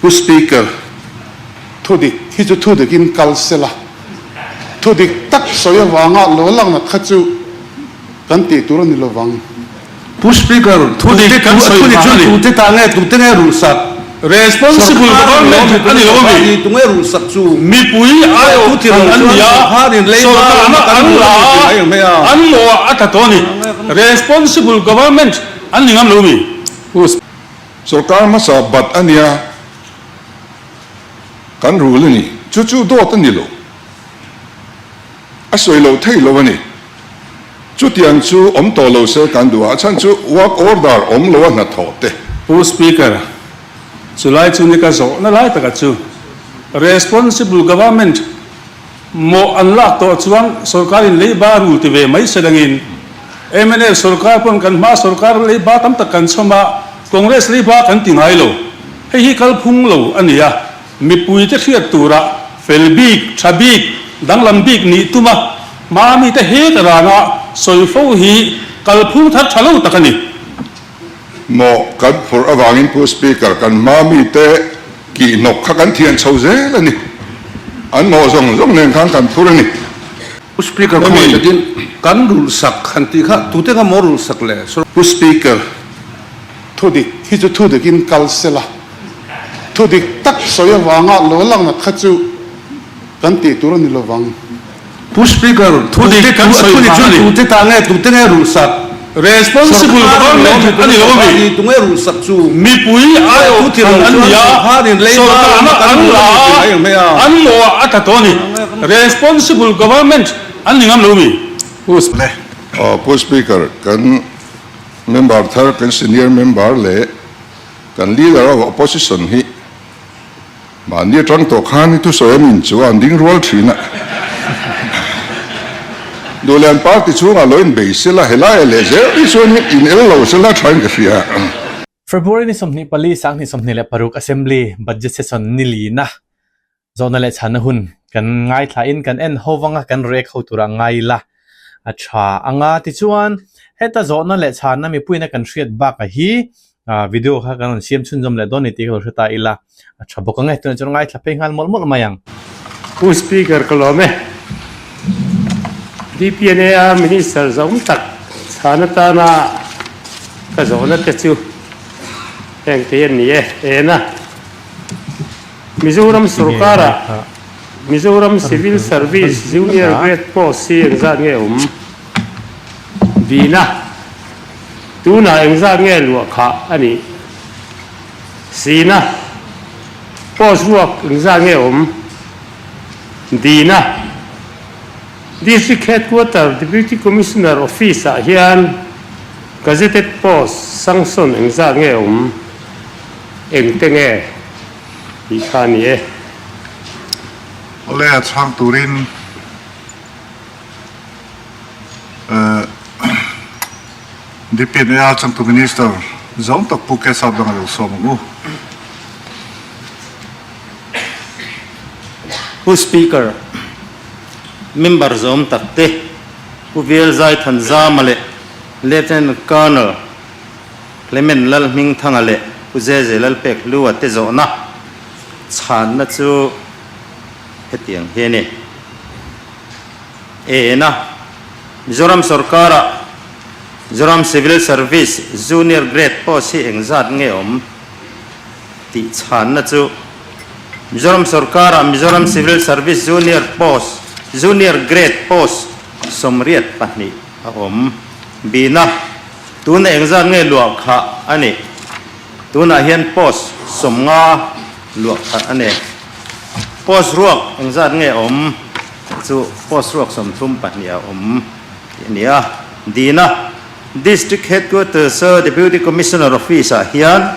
Pu Speaker, thudik hi chu thudikin kal sela, thudik tak sawi avanga lo lang nat kha chu kan tih tur a ni lovang. Pu Speaker, Thudik kan sawi thudik vang chu a ni. tute ta nge, tute nge rulhsak? Responsible government a ni lo a mi? Tunge rulhsak chu? Mipui aiawh thlan an ni a, sorkarna an la a, an mawh a tla tawh a ni. Responsible government an ni ngam lo mi? Pu Sorkar hmasa bat a nia, kan rul a ni. Chu chu dawt a ni lo. A sawi lo thei lo a ni. Chutiang chu awm tawh lo se kan duh a, a chhan chu work order awm lo a hnathawh te. Pu Speaker, chulai chu ni ka zawhna lai taka chu responsible government mawh an lak tawh chuan sorkarin leiba rul ti ve mai se dangin mnf sorkar pawn kan hma sorkar leiba tam tak kan chhawm a, Congress leiba kan ti ngai lo. Hei hi kalphung lo a ni a, Mipuite hriat tura fel bik, tha bik, danglam bik nih tuma hma mite hek rana sawi fo hi kalphung thar tha lo tak a ni. Maw kan phurh avangin Pu Speaker, kan hma mite kihhnawk kha kan thian chho zel a ni. An mawh zawng zawng nen khan kan phur a ni. Pu Speaker, khawngaih takin kan rulhsak han tih kha tute kha maw rulhsak le? Pu Speaker, Thudik hi chu thudikin kal sela, thudik tak sawi avanga lo lang nat kha chu kan tih tur a ni lovang. Pu Speaker, Thudik kan sawi thudik vang chu a ni. tute ta nge, tute nge rulhsak? Responsible government a ni lo a mi? Tunge rulhsak chu? Mipui aiawh thlan an ni a, sorkarna an la a, an mawh a tla tawh a ni. Responsible government an ni ngam lo mi? Pu Speaker, kan Member thar kan senior member leh kan leader of opposition hi mahni atang tawh khan hi thusawi an in chu a an ding rual thin a. Duhlian party chhungah lo inbei sela helai ah leh zel hi chuan in el lo sela thain ka hria. February ni 24, 2026 Assembly Budget Session ni lina Zawhna leh chhanna hun kan ngaithlain kan en ho vanga kan rek ho tura ngai ila a tha anga tichuan heta zawhna leh chhanna mipuiin a kan hriat bakah hi video kha kan rawn siam chhunzawm leh dawn ni tih ka lo hre ta ila a tha bawk ang e tunah chuan ngaithla phei nghal mawlh mawlh mai ang. Pu Speaker ka lawm e. DPNA a Minister zawm tak chhan atana ka zawhna te chu heng te an ni e, ena. Mizoram sorkara Mizoram Civil Service Junior Grade Post hi engzat nge awm? Dina, Tunah engzat nge luah khah a nih? Sina, Post ruak engzat nge awm? Dina, District Headquarter Deputy Commissioner Office ah hian Gazetted Post sanction engzat nge awm? Engte nge tih kha a ni e. Awle a chhang turin DPNA changtu Minister zawng tak Pu Kesap dang a lo sawm ang u. Pu Speaker, Member zawm tak te, Pu Velzai Thanzama leh Lieutenant Colonel Clement Lalhmingthanga leh Pu Zeze Lalpekhlua te zawhna chhanna chu hetiang hi a ni. Ena, Mizoram sorkara Mizoram Civil Service Junior Grade post hi engzat nge awm tih chhanna chu Mizoram sorkara Mizoram Civil Service Junior post Junior Grade post 82 a awm. Bina. Tuna engzat nge luah khah a nih? Tunah hian post 50 luah khat a ni. Post ruak engzat nge awm? Chu post ruak 32 a awm tih a ni a. Dina District Headquarters a Deputy Commissioner Office ah hian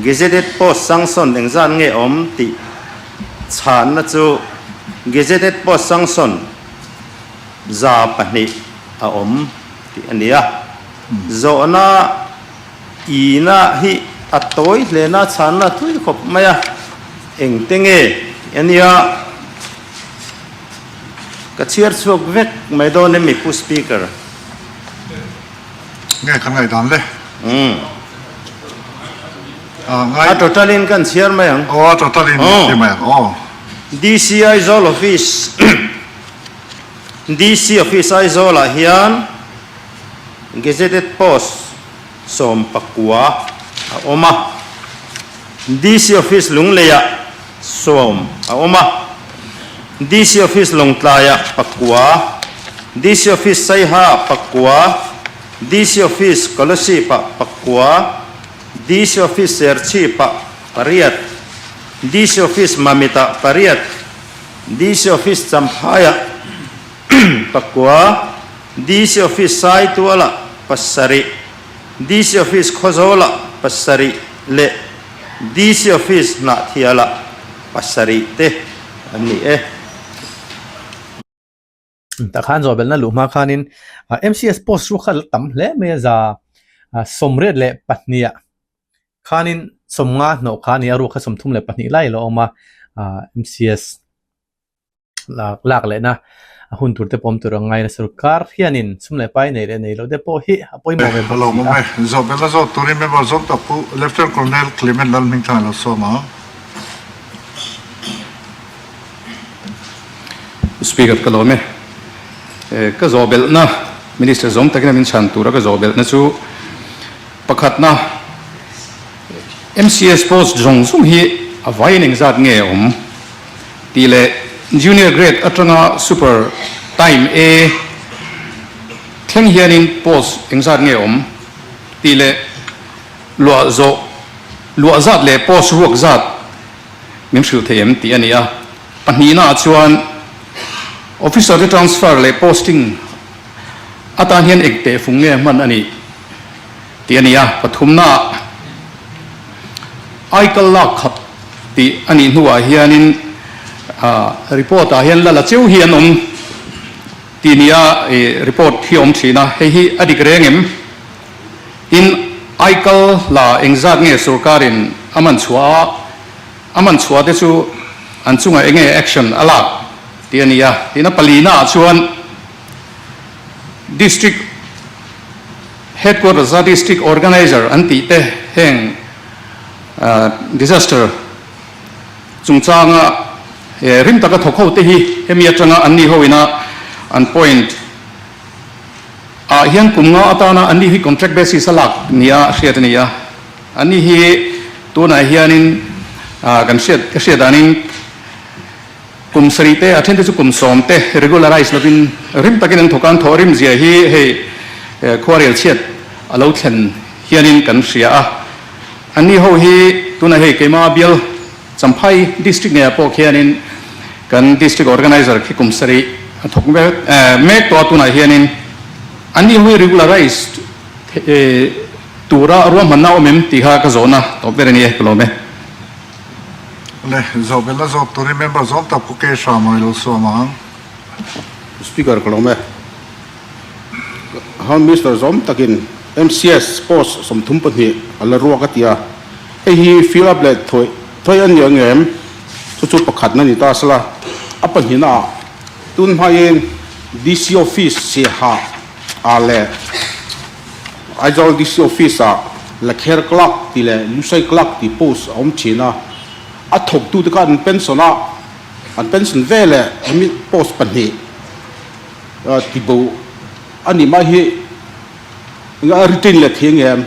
Gazetted post sanction engzat nge awm tih chhanna chu Gazetted post sanction 200 a awm. Tih a ni a. Zawhna ina hi a tawi hlena chhanna thui khawp mai a, engte nge tih a nia. Ka chhiar chhuak vek mai dawn em Pu Speaker? Nge kan ngaihdan le? Umm. Ngai. A total in kan chhiar mai ang. Aw a total in ti mai ang aw. DC Aizawl Office DC Office Aizawl ah hian Gazetted Post 19 a awm a. DC Office Lunglei ah 10 a awm a. DC Office Lawngtlai ah pakua, DC Office Saiha ah pakua, DC Office Kolasib ah pakua, DC Office Serchhip ah pariat, DC Office Mamit ah pariat, DC Office Champhai ah pakua, DC Office Saitual ah pasarih, DC Office Khawzawl ah pasarih leh DC Office Hnahthial ah pasarih te an ni e. Tah khan zawhbelhna luh hma khanin MCS post ru kha la tam hle mai a, 182 ah khanin 50 hnawh kha a ni a, ruak kha 32 lai a lo awm a, MCS lak lehna a hun tur te pawh awm tur a ngai a, sorkar hianin sum leh pai nei leh nei loh te pawh hi a pawimawh ve bawk si a. Zawhbelhna zawt turin member zawng tak Pu Lieutenant Colonel Clement Lalhmingthanga lo sawm ang. Speaker ka lawm e. Ka zawhbelhna Minister zawng takin a min chhan tura ka zawhbelhna chu pakhatna MCS post zawng zawng hi a vaiin engzat nge awm tih leh Junior grade atanga Super Time A thleng hianin post engzat nge awm tih leh luah zawh luah zat leh post ruak zat min hrilh thei em tih a ni a. Pahnihnaah chuan Officer te transfer leh posting atan hian eng tehfung nge hman a nih tih a ni a. Pathumnaah aikal lak khat tih a nih hnuah hianin report ah hian lala cheu hi an awm tih nia report hi a awm thin a, hei hi a dik reng em? Tin, aikal la engzat nge sorkarin a man chhuah a, A man chhuah te chu an chungah enge action a lak tih a ni a, tin a palina ah chuan District Headquarters a District Organiser an tih te heng disaster chungchanga rim taka thawk ho te hi hemi atanga an ni ho ina an point ah hian kum nga atana an ni hi contract basis a lak nia hriat a ni a. Ani hi tunah hianin kan hriat ka hriat danin kum sarih te a then te chu kum sawm te regularize lovin rim takin an thawk a, an thawh rim zia hi hei khuarel chhiat a lo thlen hianin kan hria a. Ani ho hi tunah hei keimah bial Champhai district ngeiah pawh khianin kan district organizer khi kum sarih a thawk mek tawh a tunah hianin ani ho hi regularized Tura ruahmanna awm em tih kha ka zawhna tawp ber a ni e, ka lawm e. Le, zawhbelna zawk turin member zawng tak Pu Keisha mawi lo suam ang. Speaker ka lawm e. Home Minister zawm takin MCS post 32 a la ruak a ti a, hei hi fill up leh thawih thawih a ni ang em? Chu chu pakhatna ni ta sela, a pahnihna ah tun hmain DC office Siaha ah leh Aizawl DC Office ah Lakher Clerk tih leh Lusai Clerk tih post a awm thin a, a thawktute kha an pension a, an pension veleh hemi post pahnih tibo a nih mai hi a retain leh thei ang em?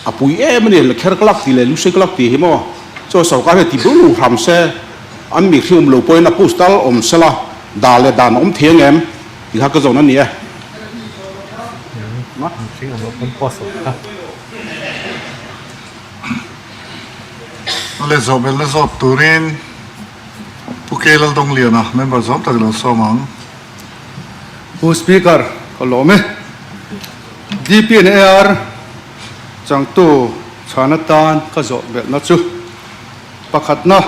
A pui em a ni, Lakher Clerk tih leh Lusai Clerk tih hi maw chuan sorkar hian tibo lo hram se, an mihring awm lo pawhin a post tal awm sela dah leh dan a awm thei ang em? Ti kha ka zawn a ni e. Le zawhbelna zawt turin Pu K Laldawngliana member zawm tak ilo sawm ang. Pu Speaker, ka lawm e. DPNAR changtu chhan atan ka zawhbelhna chu pakhatna,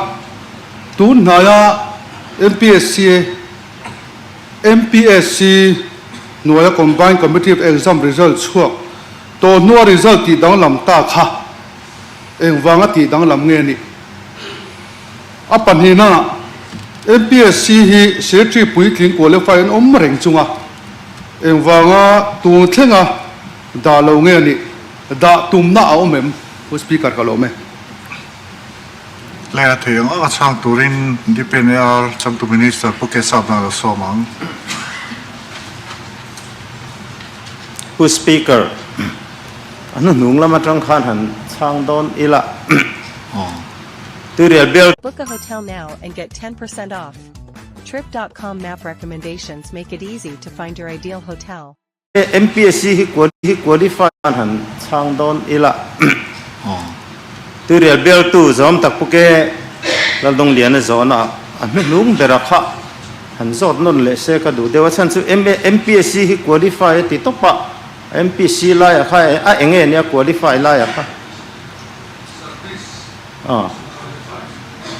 tun hnaia MPSC MPSC hnuaia Combined Competitive Exam result chhuak tawh hnua result tih danglam ta kha engvanga tih danglam nge nih? A pahnihna, MPSC hi Secretary puitling qualify an awm reng chunga engvanga tun thlenga dah lo nge nih? Dah tumna a awm em? Pu Speaker ka lawm e. Leh a thei ang ang a chhang turin DPNAR changtu Minister Pu Kesap na lo sawm ang. Pu Speaker, a hnuhnung lam atang khan han chhang dawn ila. Tuirial bial. Book a hotel now and get 10% off. Trip.com map recommendations make it easy to find your ideal hotel. MPSC hi hi qualify an han chhang dawn ila. Tuirial bialtu zawm tak puke Laldawng-Liana zawhna a hnuhnung bera kha han zawt nawn leh se ka duh deuh a chhan chu MPSC hi qualify a ti tawp a, MPC laiah kha a eng nge nia qualify laiah kha?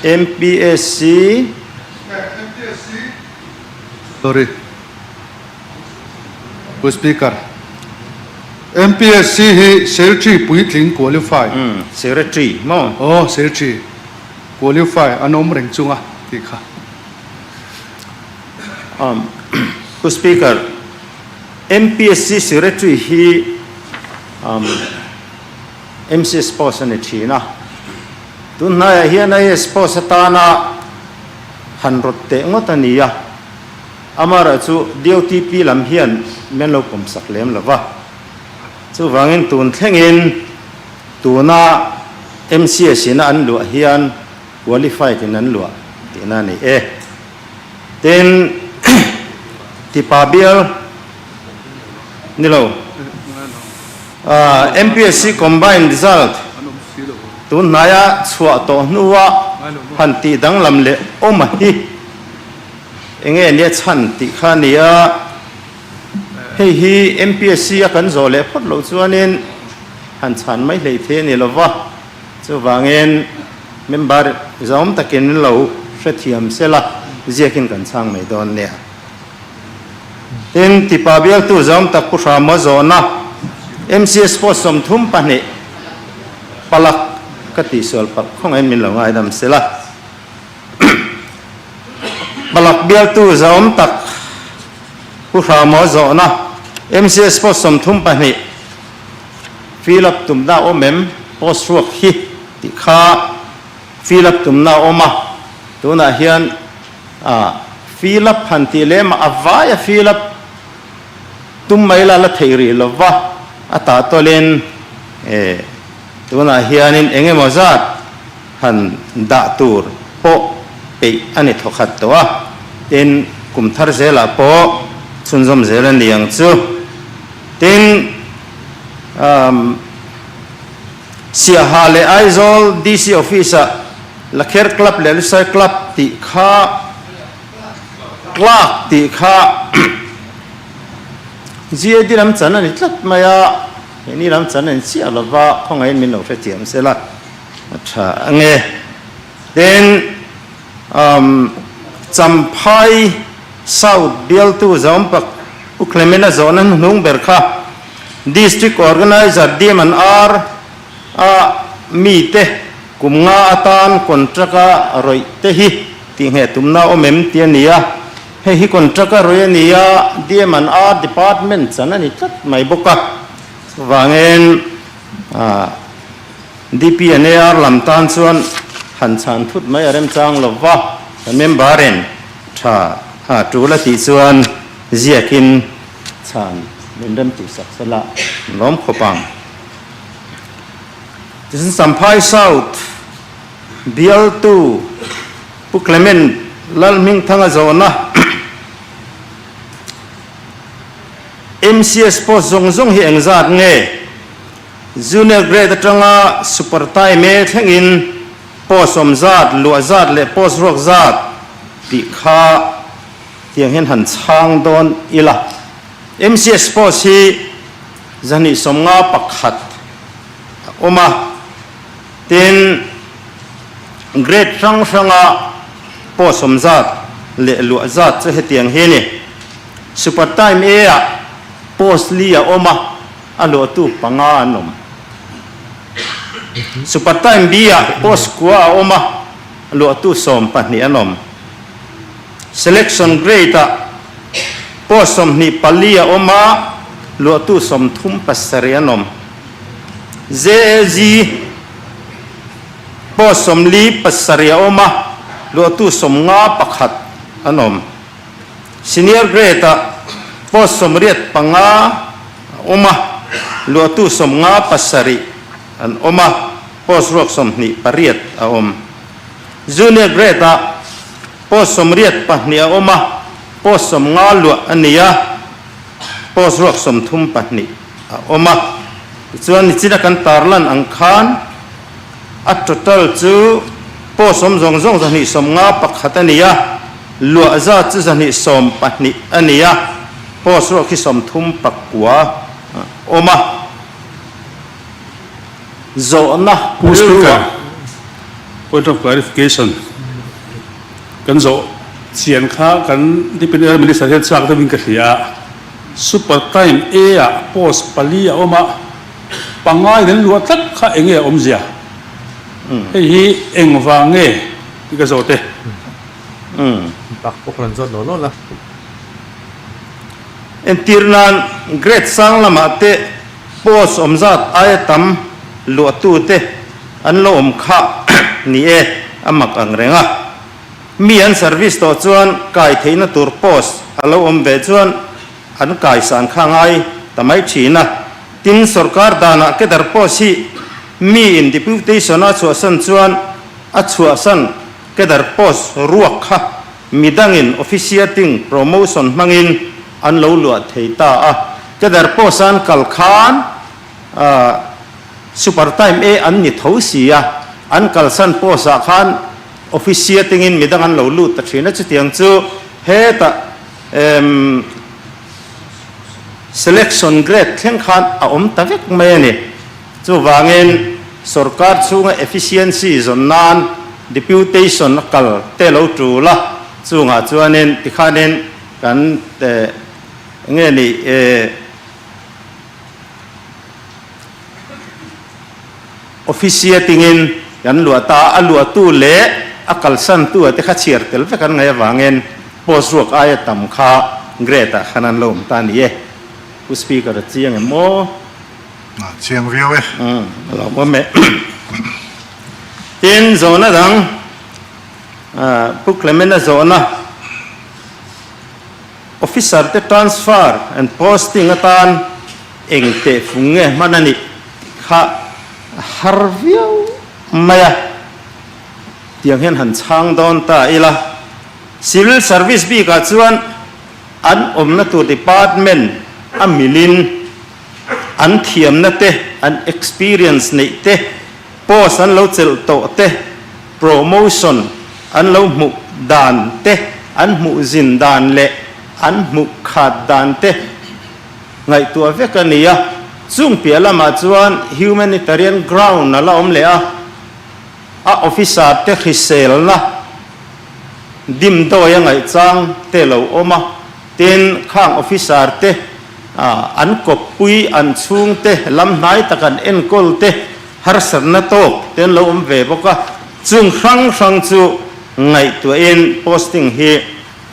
MPSC. Sorry. Pu Speaker, MPSC hi Secretary puitling qualify. Umm, Secretary maw? Aw, Secretary qualify an awm reng chunga tih kha. Umm, Pu Speaker, MPSC Secretary hi umm MCS post a ni thin a. Tun hnaiah hian IAS post atana han rawt teh ngawt a ni a. Amaherawhchu DOTP lam hian min lo pawmsak lem lo va. Chuvangin tun thlengin tuna MCS ina an luah hian qualified in an luah tihna a ni e. Tin, Tipa bial ni lo, MPSC combined result tun hnaia chhuah tawh hnua han tih danglam leh awm a hi. Enge nia chhan tih kha a ni a, hei hi MPSC a kan zawh leh phawt loh chuanin han chhan mai hlei thei a ni lo va, chuvangin member zawm takin min lo hrethiam se la, ziakin kan chhang mai dawn nia. Tin, tipa bialtu zawm tak Pu Hrama zawhna MCS post 32 palak ka tihsual palh khawngaihin min lo ngaidam se la. Palak bialtu zahawm tak Pu Hramaw zawhna MCS post 32 fill up tumna awm em? Post ruak hi tih kha fill up tumna a awm a, tunah hian fill up han tih lem a vaia fill up tum mai la la theih rih lova a tah tawlin tunah hianin eng emaw zat han dah tur pawh peih a ni thawkhat tawh a, tin, kum thar zelah pawh chhunzawm zel a ni ang chu. Tin, umm, Siaha leh Aizawl DC Office-ah Lakher Club leh Lusai Club tih kha Clerk tih kha GAD lam chan a ni tlat mai a, heni lam chan a ni chiah lova, khawngaihin min lo hrethiam sela. A tha ange. Tin, umm, Champhai South bialtu Zawmpak Pu Clement-a zawhna hnuhnung ber kha District Organiser DMNR a mite kum nga atan contract-a rawih te hi tihngheh tumna a awm em tih a ni a. Hei hi contract-a rawih a ni a, DMNR Department chan a ni tlat mai bawk a. Chuvangin, ah, DPNAR lam tan chuan han chhan thut mai a remchang lo va, kan member-in tha ha tul a tih chuan ziakin chhan min rem tih sak se la lawm khawp ang. Tichuan Champhai South bialtu Pu Clement Lalhmingthanga zawhna MCS post zawng zawng hi engzat nge? Junior grade atanga super time thlengin post awm zat, luah zat leh post ruak zat tih kha tiang hian han chhang dawn ila. MCS post hi 251 a awm a, tin grade hrang hranga post awm zat leh luah zat chu hetiang hi a ni. Super time A-ah post li a awm a. A luahtu panga an awm. Super Time B-ah post kua a awm a, a luahtu 12 an awm. Selection Grade-ah post 24 a awm a, luahtu 37 an awm. JAG. Post 47 a awm a, luahtu 51 an awm. Senior Grade ah post 85 a awm a, luahtu 57 an awm a, post ruak 28 a awm. Junior Grade ah post 82 a awm a, post 50 luah a ni a, post ruak 32 a awm a. Tichuan nichina kan tarlan ang khan a total chu post awm zawng zawng 251 a ni a, luah zat chu 212 a ni a, post ruak hi 39 a awm a. Zawhna Pu Speaker, point of clarification, kan zawh chian kha kan Deputy Minister hian chak deuhin ka hria a. Super time A ah post pali a awm a, pangai in an luah tlat kha eng nge a awmzia? Hei hi eng vang nge tih ka zawt e. Bak pawh ka rawn zawt law law la. Entir nan grade sang lamah te post awm zat aia tam luahtu te an lo awm kha ni e, a mak ang reng a. Mi an service tawh chuan kai theihna tur post a lo awm ve chuan an kaisan kha ngai ta mai thin a. Tin, sorkar danah cadre post hi mi in deputation a chhuahsan chuan a chhuahsan cadre post ruak kha midangin officiating promotion hmangin an lo luah thei ta a. Cadre post an kal khan super time A an ni tho si a, an kalsan post ah khan Officiating in midang an lo lut ta thin a, chutiang chu hetah emm selection grade thleng khan a awm ta vek mai a ni. Chuvangin sorkar chhunga efficiency zawn nan deputation a kal te lo tul a, chungah chuanin tikhanin kan enge ni eh Officiating in kan luah ta a, a luahtu leh a kalsantu a te kha chhiar tel vek an ngaih avangin post ruak aia tam kha grade ah khan an lo awm ta a ni e. Pu Speaker a chiang em aw? A chiang viau e. Umm a lo awm e. Tin, zawhna dang Pu Clement a zawhna Officer te transfer and posting atan eng teh fung nge hman a nih kha a har viau mai a, tiang hian han chhang dawn ta ila. Civil Service bikah chuan an awmna tur department a milin an thiamna te, an experience neih te, post an lo chelh tawh te, promotion an lo hmuh dan te, an hmuh zin dan leh an hmuh khat dan te ngaihtuah vek a ni a. Chung piah lamah chuan humanitarian ground a la awm leh a, a officer te hriselna dimdawi a ngaihchang te lo awm a, tin khang officer te an kawppui an chhungte lam hnai tak an enkawl te Harsatna tawk te an lo awm ve bawk a, chung hrang hrang chu ngaihtuahin posting hi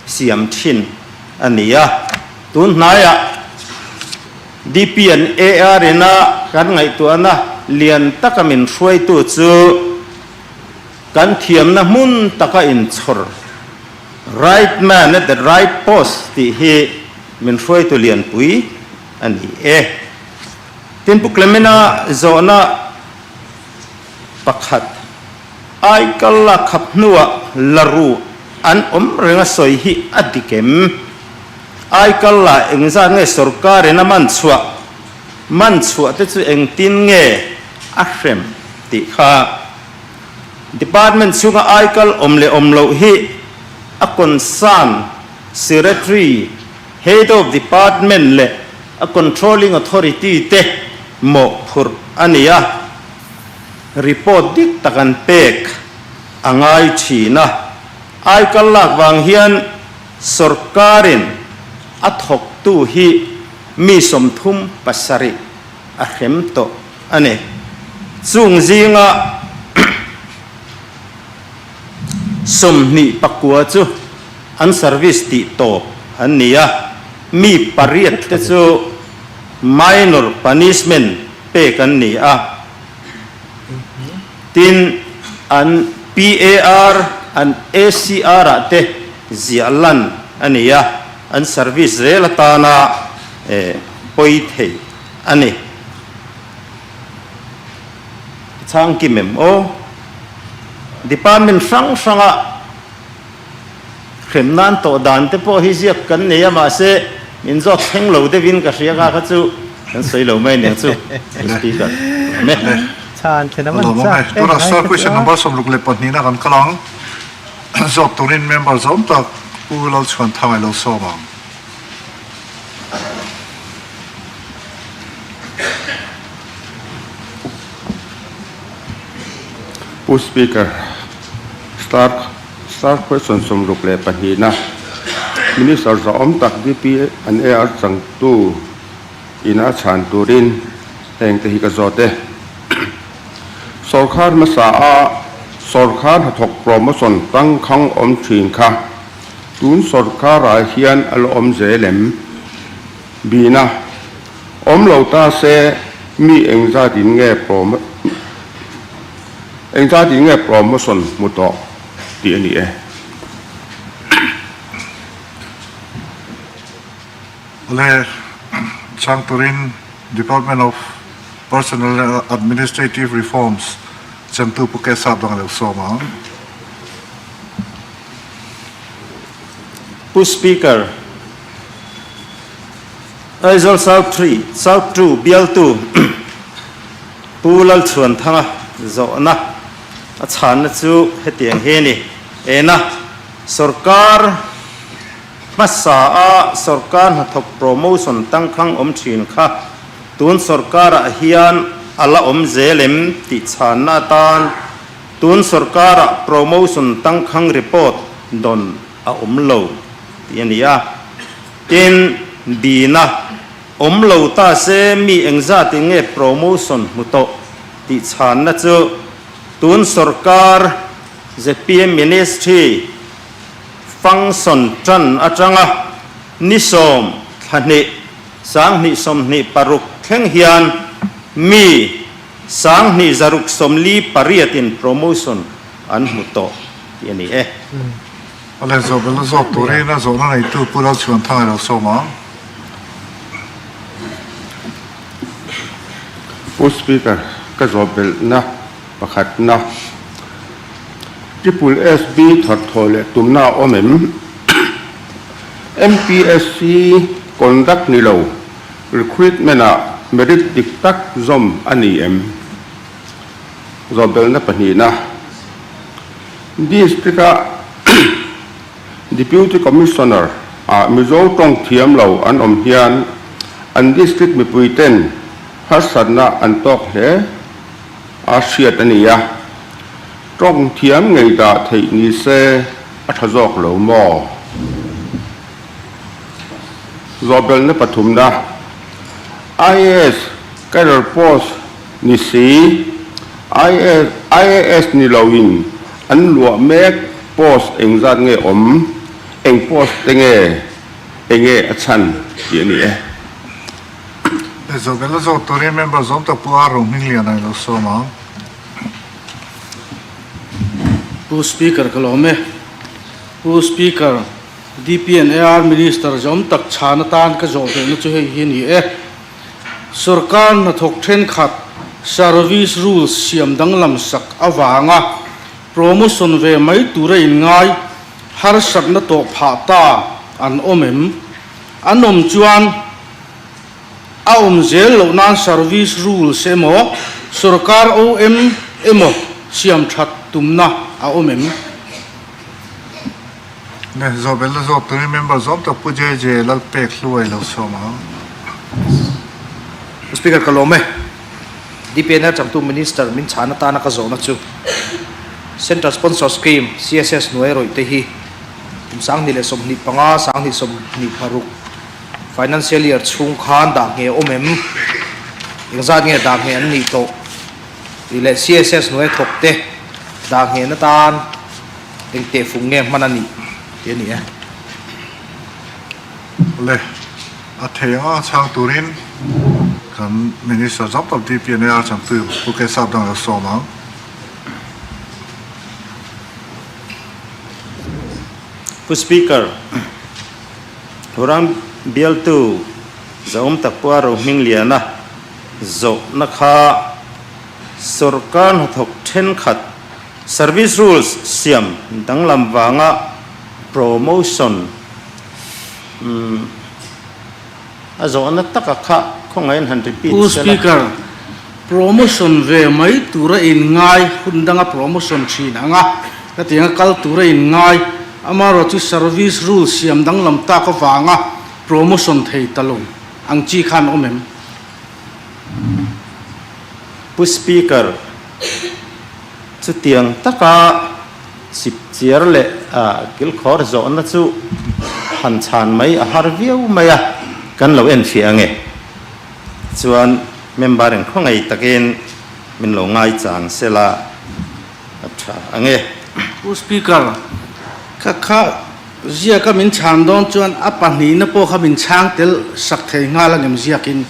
siam thin a ni a. Tun hnaiah DP and AR ina kan ngaihtuahna lian taka min hruaitu chu kan thiamna hmun taka inchhawr, right man at the right post tih hi min hruaitu lianpui a ni e. Tin, Pu Clemena zawhna pakhat, Aikal la khap hnuah la ru an awm reng a sawi hi a dik em? Aikal la engzat nge sorkarin a man chhuah? Man chhuah te chu engtin nge a hrem tih kha Department chhunga aikal awm leh awm loh hi a concern Secretary, Head of Department leh a controlling authority te mawhphurh a ni a, report dik tak an pek a ngai thin a. Aikal lak vang hian sorkarin a thawktu hi mi 37 a hrem tawh a ni. Chung zinga 29 chu an service tih tawp an ni a, mi pariat te chu minor punishment pek an ni a, tin. An PAR, an ACR ah te ziah lan a ni a, an service zel atana pawi thei a ni. Chhang kim em aw? Department hrang hranga hrem nan tawh dan te pawh hi ziak kan nei a, mahse min zawt thleng lo deuhin ka hria kha kha chu kan sawi lo mai aniang chu Speaker. Awm e. Chhan thlen a man Lawm awm chak e. em Tunah ngai Star kha Question chu a. number 62 na kan kal ang. Zawt turin member zawm tak Pu Lalchhuanthanga i lo sawm ang. Pu Speaker, Star Star Question 62 na Minister zahawm tak DP an AR changtu ina chhan turin heng te hi ka zawt e. Sawrkhar hmasa a sawrkhar hnathawk promotion tangkhang awm thin kha tun sawrkharah hian a la awm zel em? Bina, Awm lo ta se mi engzat in nge engzat in nge promotion hmu tawh tih a ni e. Awle, chhang turin Department of Personnel and Administrative Reforms chemtu Pu Kesap dang a lo sawm ang. Pu Speaker, Aizawl South 3, South 2 bialtu Pu Lalchhuanthanga zawhna a chhanna chu hetiang hi a ni. Ena, Sorkar hmasa a sorkar hnathawk promotion tangkhang awm thin kha tun sorkarah hian a la awm zel em tih chhanna atan tun sorkarah promotion tangkhang report dawn a awm lo tih a ni a. Tin, Dina, awm lo ta se mi engzat in nge promotion hmu tawh tih chhanna chu tun sorkar zpm ministry function tan atanga ni sawm thla hnih sanghnih sawmhnih paruk thleng hian mi sanghnih zaruk sawmli pariat in promotion an hmu tawh tih a ni e. A leh zawh belh a zawk turin a zawhna neitu Pu Lalchhuanthanga i lo sawm ang. Pu Speaker, ka zawh belhna pakhatna Triple SB thawrthaw leh tumna a awm em? MPSC conduct ni lo recruitment ah merit dik tak zawm a ni em? Zawh belhna pahnihna. District-a Deputy Commissioner ah Mizo tawng thiam lo an awm hian an district mipui ten harsatna an tawk hle a hriat a ni a, tawng thiam ngei dah theih ni se a tha zawk lo maw? Zawhbelhna pathumna, IAS cadre post Ni si, IAS ni loin an luah mek post engzat nge awm, eng post te nge, enge a chhan tih a ni e. Zawhbel a zawk turin member zawm tak Pu Ar Rohmingliana i lo sawm ang. Pu Speaker ka lawm e. Pu Speaker, DP and AR Minister zawm tak chhan atan ka zawh belhna chu hei hi a ni e. Sorkar hnathawk thenkhat service rules siam danglam sak avanga promotion ve mai tura inngai harsatna tawh phah ta an awm em? An awm chuan a awm zel loh nan service rules emaw sorkar OM emaw siam that tumna a awm em? Ne, Zawhbel la zawk turin member zawm tak Pu JJ Lalpek Hluai lo sawm ang. Pu Speaker ka lawm e. DPNR changtu Minister min chhan atana ka zawhna chu Central Sponsor Scheme, CSS, hnuai rawih te hi kum 2025, 2026 Financial Year chhung khan dah nge awm em? Engzat nge dah nge an nih tawh? Tih leh CSS hnuai thawk te dah ngen atan Eng teh fung nge hman a nih tih a ni e. Le, a thei anga chhang turin kan Minister zam tak DPNAR changtu Pu Kesap dang lo sawm ang. Pu Speaker, Ram bialtu zahawm tak pawha Rohmingliana zawhna kha sorkar hnathawk thenkhat service rules siam danglam vanga promotion a zawhna taka kha khawngaihin han repeat Pu sela. Speaker, promotion ve mai tura inngai hun danga promotion thin ang a, hetianga kal tura inngai, amaherawhchu service rule siam danglam tak avanga promotion thei ta lo ang chi khan awm em? Pu Speaker, chutiang taka chip chiar leh kilkhawr zawhna chu han chhan mai a har viau mai a, kan lo enfiah ange. Chuan member in khawngaih takin min lo ngaichang sela a tha ange. Pu Speaker, kha kha ziaka min chhan dawn chuan a pahnihna pawh kha min chhang tel sak thei nghal a ngem ziakin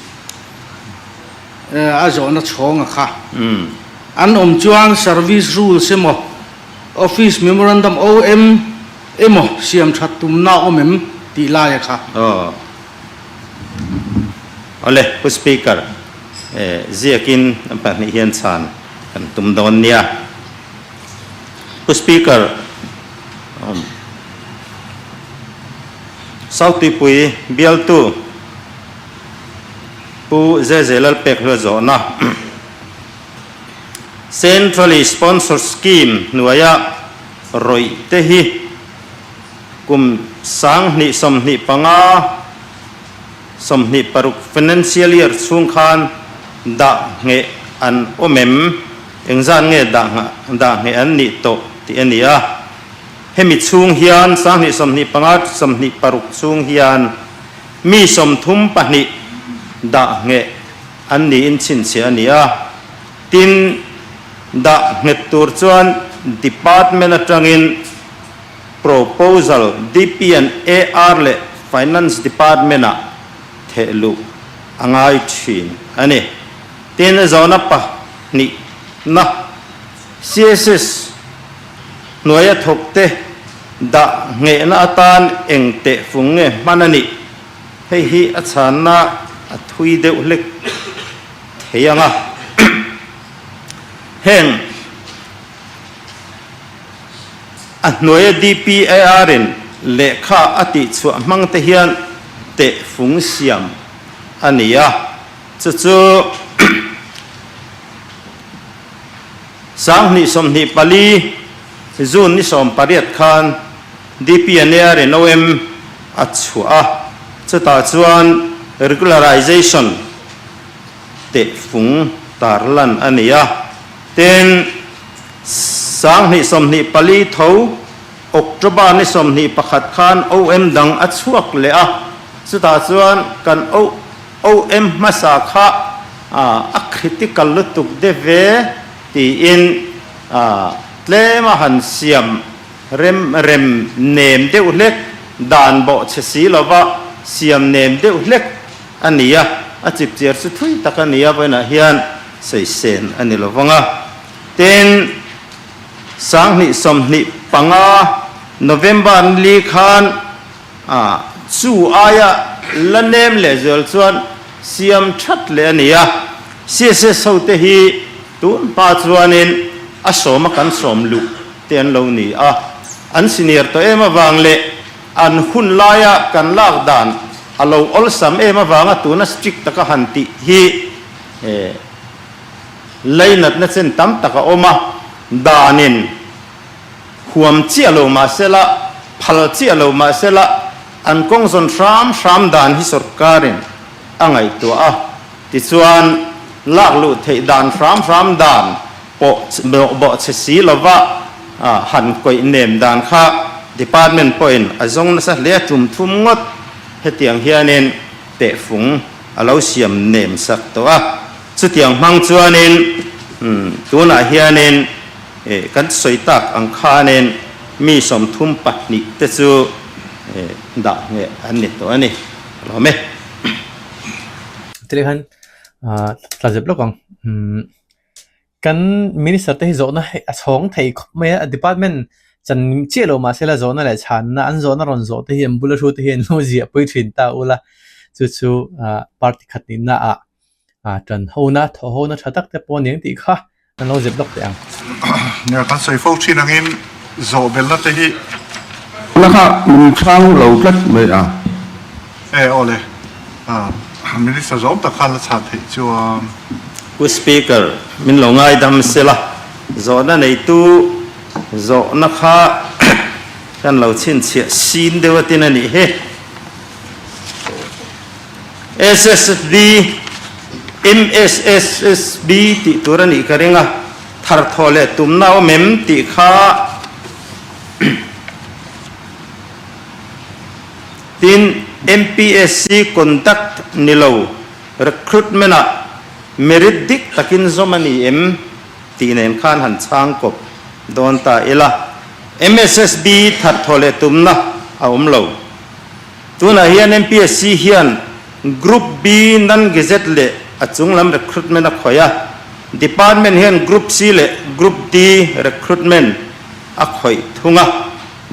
a zawhna chhawng a kha. An awm chuan Service Rules emaw Office Memorandum, OM, emaw siam that tumna awm em tih lai a kha. Aw. Awle, Pu Speaker, ziakin pahnih hian chhan kan tum dawn nia. Pu Speaker, South Tuipui bialtu Pu Zeze Lalpekhlua zawhna Centrally Sponsored Scheme hnuaia rawih te hi Kum 2025, 26 financial year chhung khan dah ngheh an awm em? Engzat nge dah dah ngheh an nih tawh tih a ni a. Hemi chhung hian 2025, 26 chhung hian mi 32 dah ngheh an niin chhinchhiah a ni a. Tin, dah nghet tur chuan department atangin Proposal DP and AR leh Finance Department ah theh luh a ngai thin a ni. Tin, zawhna pahnihna CSS hnuaia thawkte dah nghehna atan eng teh fung nge hman a nih? Hei hi a chhanna a thui deuh hlek thei ang a. Heng. A hnuaia DPAR in lehkha a tihchhuah hmang te hian tehfung siam a ni a, chu chu 2024 June ni 18 khan DPNAR in OM a chhuah a, chutah chuan regularization tehfung tarlan a ni a, tin, 2024 tho October ni 21 khan OM dang a chhuak leh a, chutah chuan kan OM hmasa kha a critical lutuk de ve tiin tlem a han siam rem rem nem deuh hlek, dan bawh chhe si lova siam nem deuh hlek a ni a, a chipchiar chu thui tak a ni a, vawiinah hian sawisên a ni lovang a. Tin, 2025 November ni khan chu aia la nem leh zual chuan siam that leh a ni a. CSS hote hi tun hma chuanin a sawma kan sawm luh te an lo ni a. An senior tawh em avang leh an hun laia kan lak dan a lo awlsam em avanga tuna strict taka han tih hi Leinatna chen tam tak a awm a, danin huam chiah lo mah sela, phal chiah lo mah sela, an kawng zawn hram hram dan hi sorkarin a ngaihtuah a, tichuan lak luh theih dan hram hram dan pawh bawh chhe si lova han kawih nem dan kha department pawhin a zawng nasa hle a, tum thum ngawt hetiang hianin tehfung a lo siam nem sak tawh a. Chutiang hmang chuanin tunah hianin kan sawi tak ang khanin mi 32 te chu dah ngheh an ni tawh a ni. Ka lawm e. Tile khan tla zep lawk ang. Kan minister te hi zawhna a chhawng thei khawp mai a, department. Chan chiah loh mahse la zawhna leh chhanna an zawhna rawn zawh te hi an bula thu te hi an lo ziah pui thin ta ula chu chu ah party khat nihna ah ah tan hona thawh hona tha tak te pawh a ni ang tih kha an lo zep lawk teh ang. Nia kan sawi fo thin angin zawh belna te hi. Na kha min chhang lo tlat mai a. E aw le ah Minister zawm tak khan la chhan theih chuan. Pu Speaker, min lo ngaidam sela zawhna neitu Zawhna kha kan lo chhinchhiah sin deuh atin a nih hi. SSB, MSSSB tih tur a nih ka ring a, tharthawh leh tumna a awm em tih kha tin MPSC conduct ni lo recruitment ah merit dik takin zawm a ni em? Tih nen khan han chhang kawp dawn ta ila, MSSB that thaw leh tumna a awm lo. Tunah hian MPSC hian Group B non-gazette leh a chunglam recruitment a khawih a, Department hian Group C leh Group D recruitment a khawih thung a.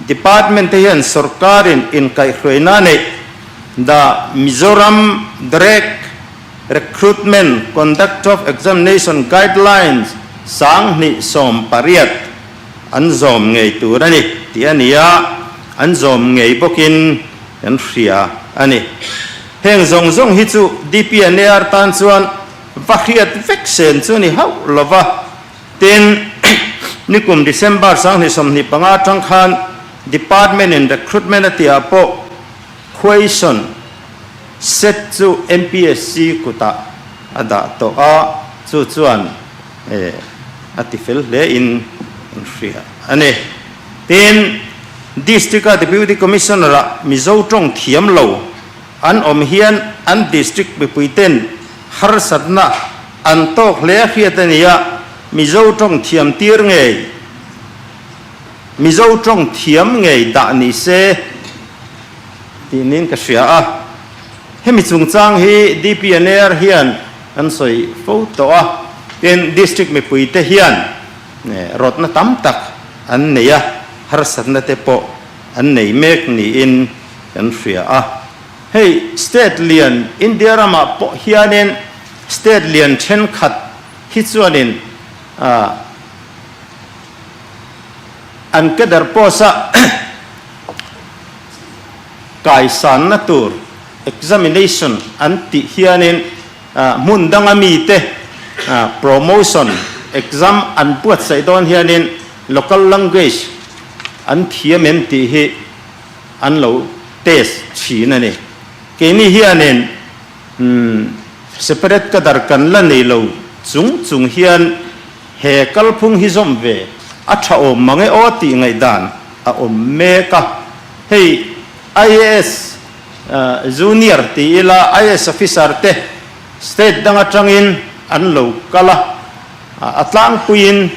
Department te hian sorkarin inkaihhruaina neih The Mizoram Direct Recruitment Conduct of Examination Guidelines 2018 an zawm ngei tur a ni tih a ni a, an zawm ngei bawkin kan hria a ni. Heng zawng zawng hi chu DPNAR tan chuan va hriat vek sen chu a ni hauh lo va, tin, nikum December 2025 atang khan Department in Recruitment a tihah pawh Question, Set chu MPSC kutah a dah tawh a, chu chuan a ti fel hle in an hria a ni. Tin, District-a Deputy Commissioner-ah Mizo tawng thiam lo an awm hian an District mipuiten harsatna an tawk hle a hriat a ni a, Mizo tawng thiam tir ngei, Mizo tawng thiam ngei dah ni se tih niin ka hria a. Hemi chungchang hi DPNAR hian kan sawi fo tawh a, tin District mipuite hian rawtna tam tak an nei a, harsatna te pawh an nei mek niin kan hria a. Hei state lian India ramah pawh hianin state lian thenkhat hi chuanin An cadre post a kaisanna tur examination an tih hianin hmun danga mite promotion exam an buatsaih dawn hianin local language an thiam em tih hi an lo test thin a ni. Keini hianin separate cadre kan la nei lo chung chung hian He kalphung hi zawm ve a tha awm mang e aw tih ngaihdan a awm mek a. Hei IAS Junior ti ila IAS officer te state dang atangin an lo kal a, a tlangpuiin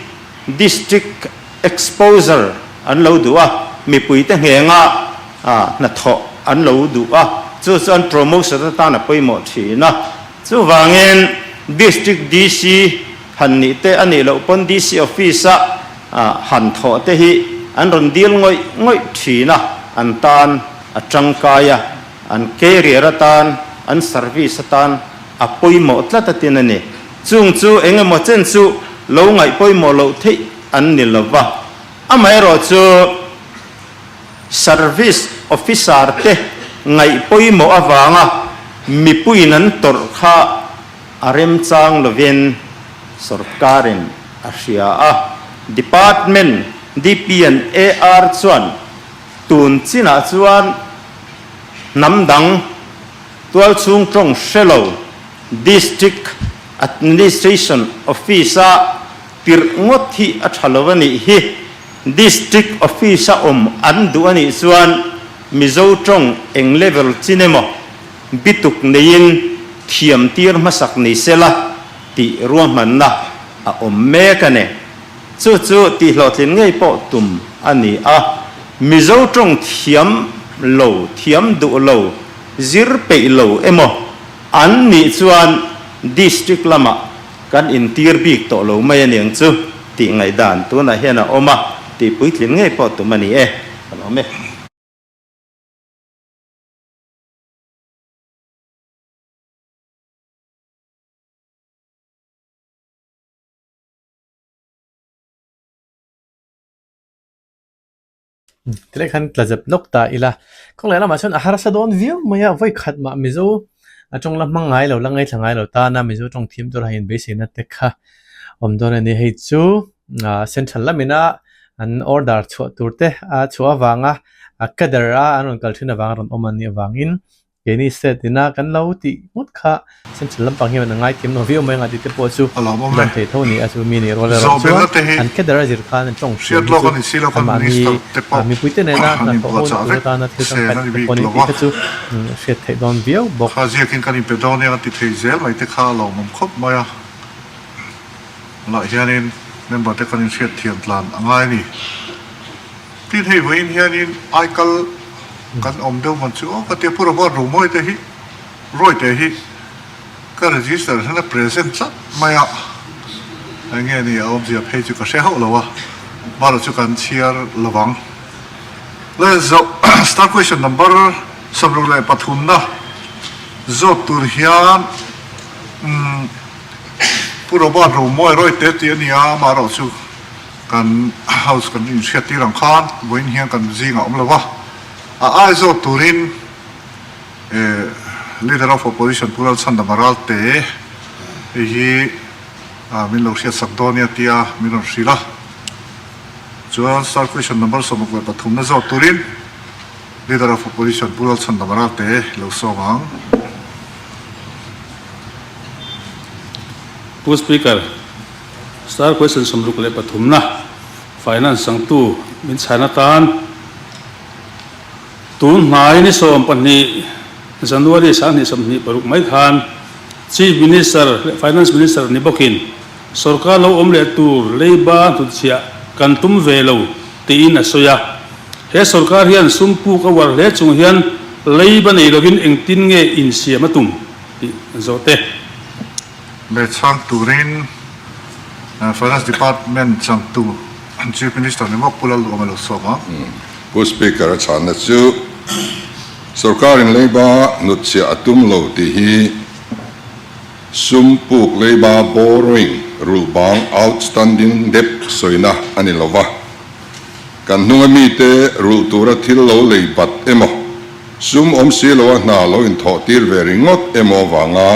district exposure an lo duh a, mipuite nghenga hnathawh an lo duh a, chu chuan promotion atan a pawimawh thin a. Chuvangin District DC Han nih te a nih loh pawn DC office a han thawh te hi an rawn dil ngawih ngawih thin a, an tan a tangkai a, an career atan, an service atan a pawimawh tlat a tin a ni. Chung chu eng emaw chen chu lo ngaih pawimawh loh theih an ni lo va, amaherawh chu service officer te ngaih pawimawh avanga mipuiin an tawrh kha A remchang lovin sorkarin a hria a, Department DP and AR chuan tun chinah chuan hnam dang tualchhung tawng hre lo District Administration Office-a tirh ngawt hi a tha lo a nih hi. District Office-a awm an duh a nih chuan Mizo tawng eng level chin emaw bituk neiin thiam tir hmasak ni sela tih ruahmanna a awm mek a ni. Chu chu tihhlawhtlin ngei pawh tum a ni a, Mizo tawng thiam lo, thiam duh lo, zir peih lo emaw an nih chuan District lamah kan intir bik tawh lo mai a niang chu tih ngaihdan tunah hian a awm a. Tihpuitlin ngei pawh tum a ni e, ka lawm e. Tilai khan tla zep nawk ta ila. Kawng leh lamah chuan a harsa dawn viau mai a, vawi khat mah Mizo a tawng la hmang ngai lo, la ngaithla ngai lo tana Mizo tawng thiam tura in beiseina te kha awm dawn a ni. Hei chu Central lamina an order chhuah tur te a chhuah avanga a cadre a an rawn kal thin avanga rawn awm a nih avangin Keini state ina kan lo tih ngawt kha central lampang hian a ngaithiam lo viau mai ang a tih te pawh chu lawm thei tho a ni a, chu mi nih rual erawh chuan an cadre a zir khan an tawng hriam hi chu anmahni mipui te nena hnathawh ho na tur atana thil tangkai tak te pawh a ni tih kha chu hriat theih dawn viau bawk. Kha ziakin kan inpe dawn nia kan ti thei zel mai te kha a lawmawm khawp mai a, lah hianin member te kan inhriat thiam tlan a ngai a ni. Tin hei vawiin hianin aikal kan awm deuh man chu aw ka tia Pu Robert Romawi te hi Roy te hi ka register hian a present tlat mai a, eng nge ni a awmzia phei chu ka hre hauh lo a, marawh chu kan chhiar lo vang. Le zoh star question number 63 na zawt tur hian umm Pu Robert Romawi Roy te tih a ni a, amaherawh chu Kan house kan inhriat tir ang khan vawiin hian kan zingah awm lo va, a ai zawk turin Leader of Opposition Pu Lalchhandama Ralte hei hi min lo hriatsak dawn nia tia min rawn hrilh a. Chuan Star Question Number 63 na zawk turin Leader of Opposition Pu Lalchhandama Ralte lo sawm ang. Pu Speaker, Star question 63 na Finance changtu min chhan atan tun hnai ni 12 January 2026 mai khan Chief Minister leh Finance Minister ni bawkin sorkar lo awm leh tur leiba hnutchhiah kan tum ve lo tiin a sawi a. He sorkar hian sum puk a uar hle chung hian leiba nei lovin engtin nge insiam a tum tih an zawh te. Leh chhang turin Finance Department changtu Chief Minister ni mawk Pu Lalduhawm a lo sawm a. Pu Speaker a chhanna chu sorkarin leiba hnutchhiah a tum lo tih hi sum puk leiba borrowing rulh bang outstanding debt sawina a ni lo va, kan hnunga mite rulh tura thil lo lei bat emaw sum awm si loa hna lo inthawh tir ve ringawt emaw avanga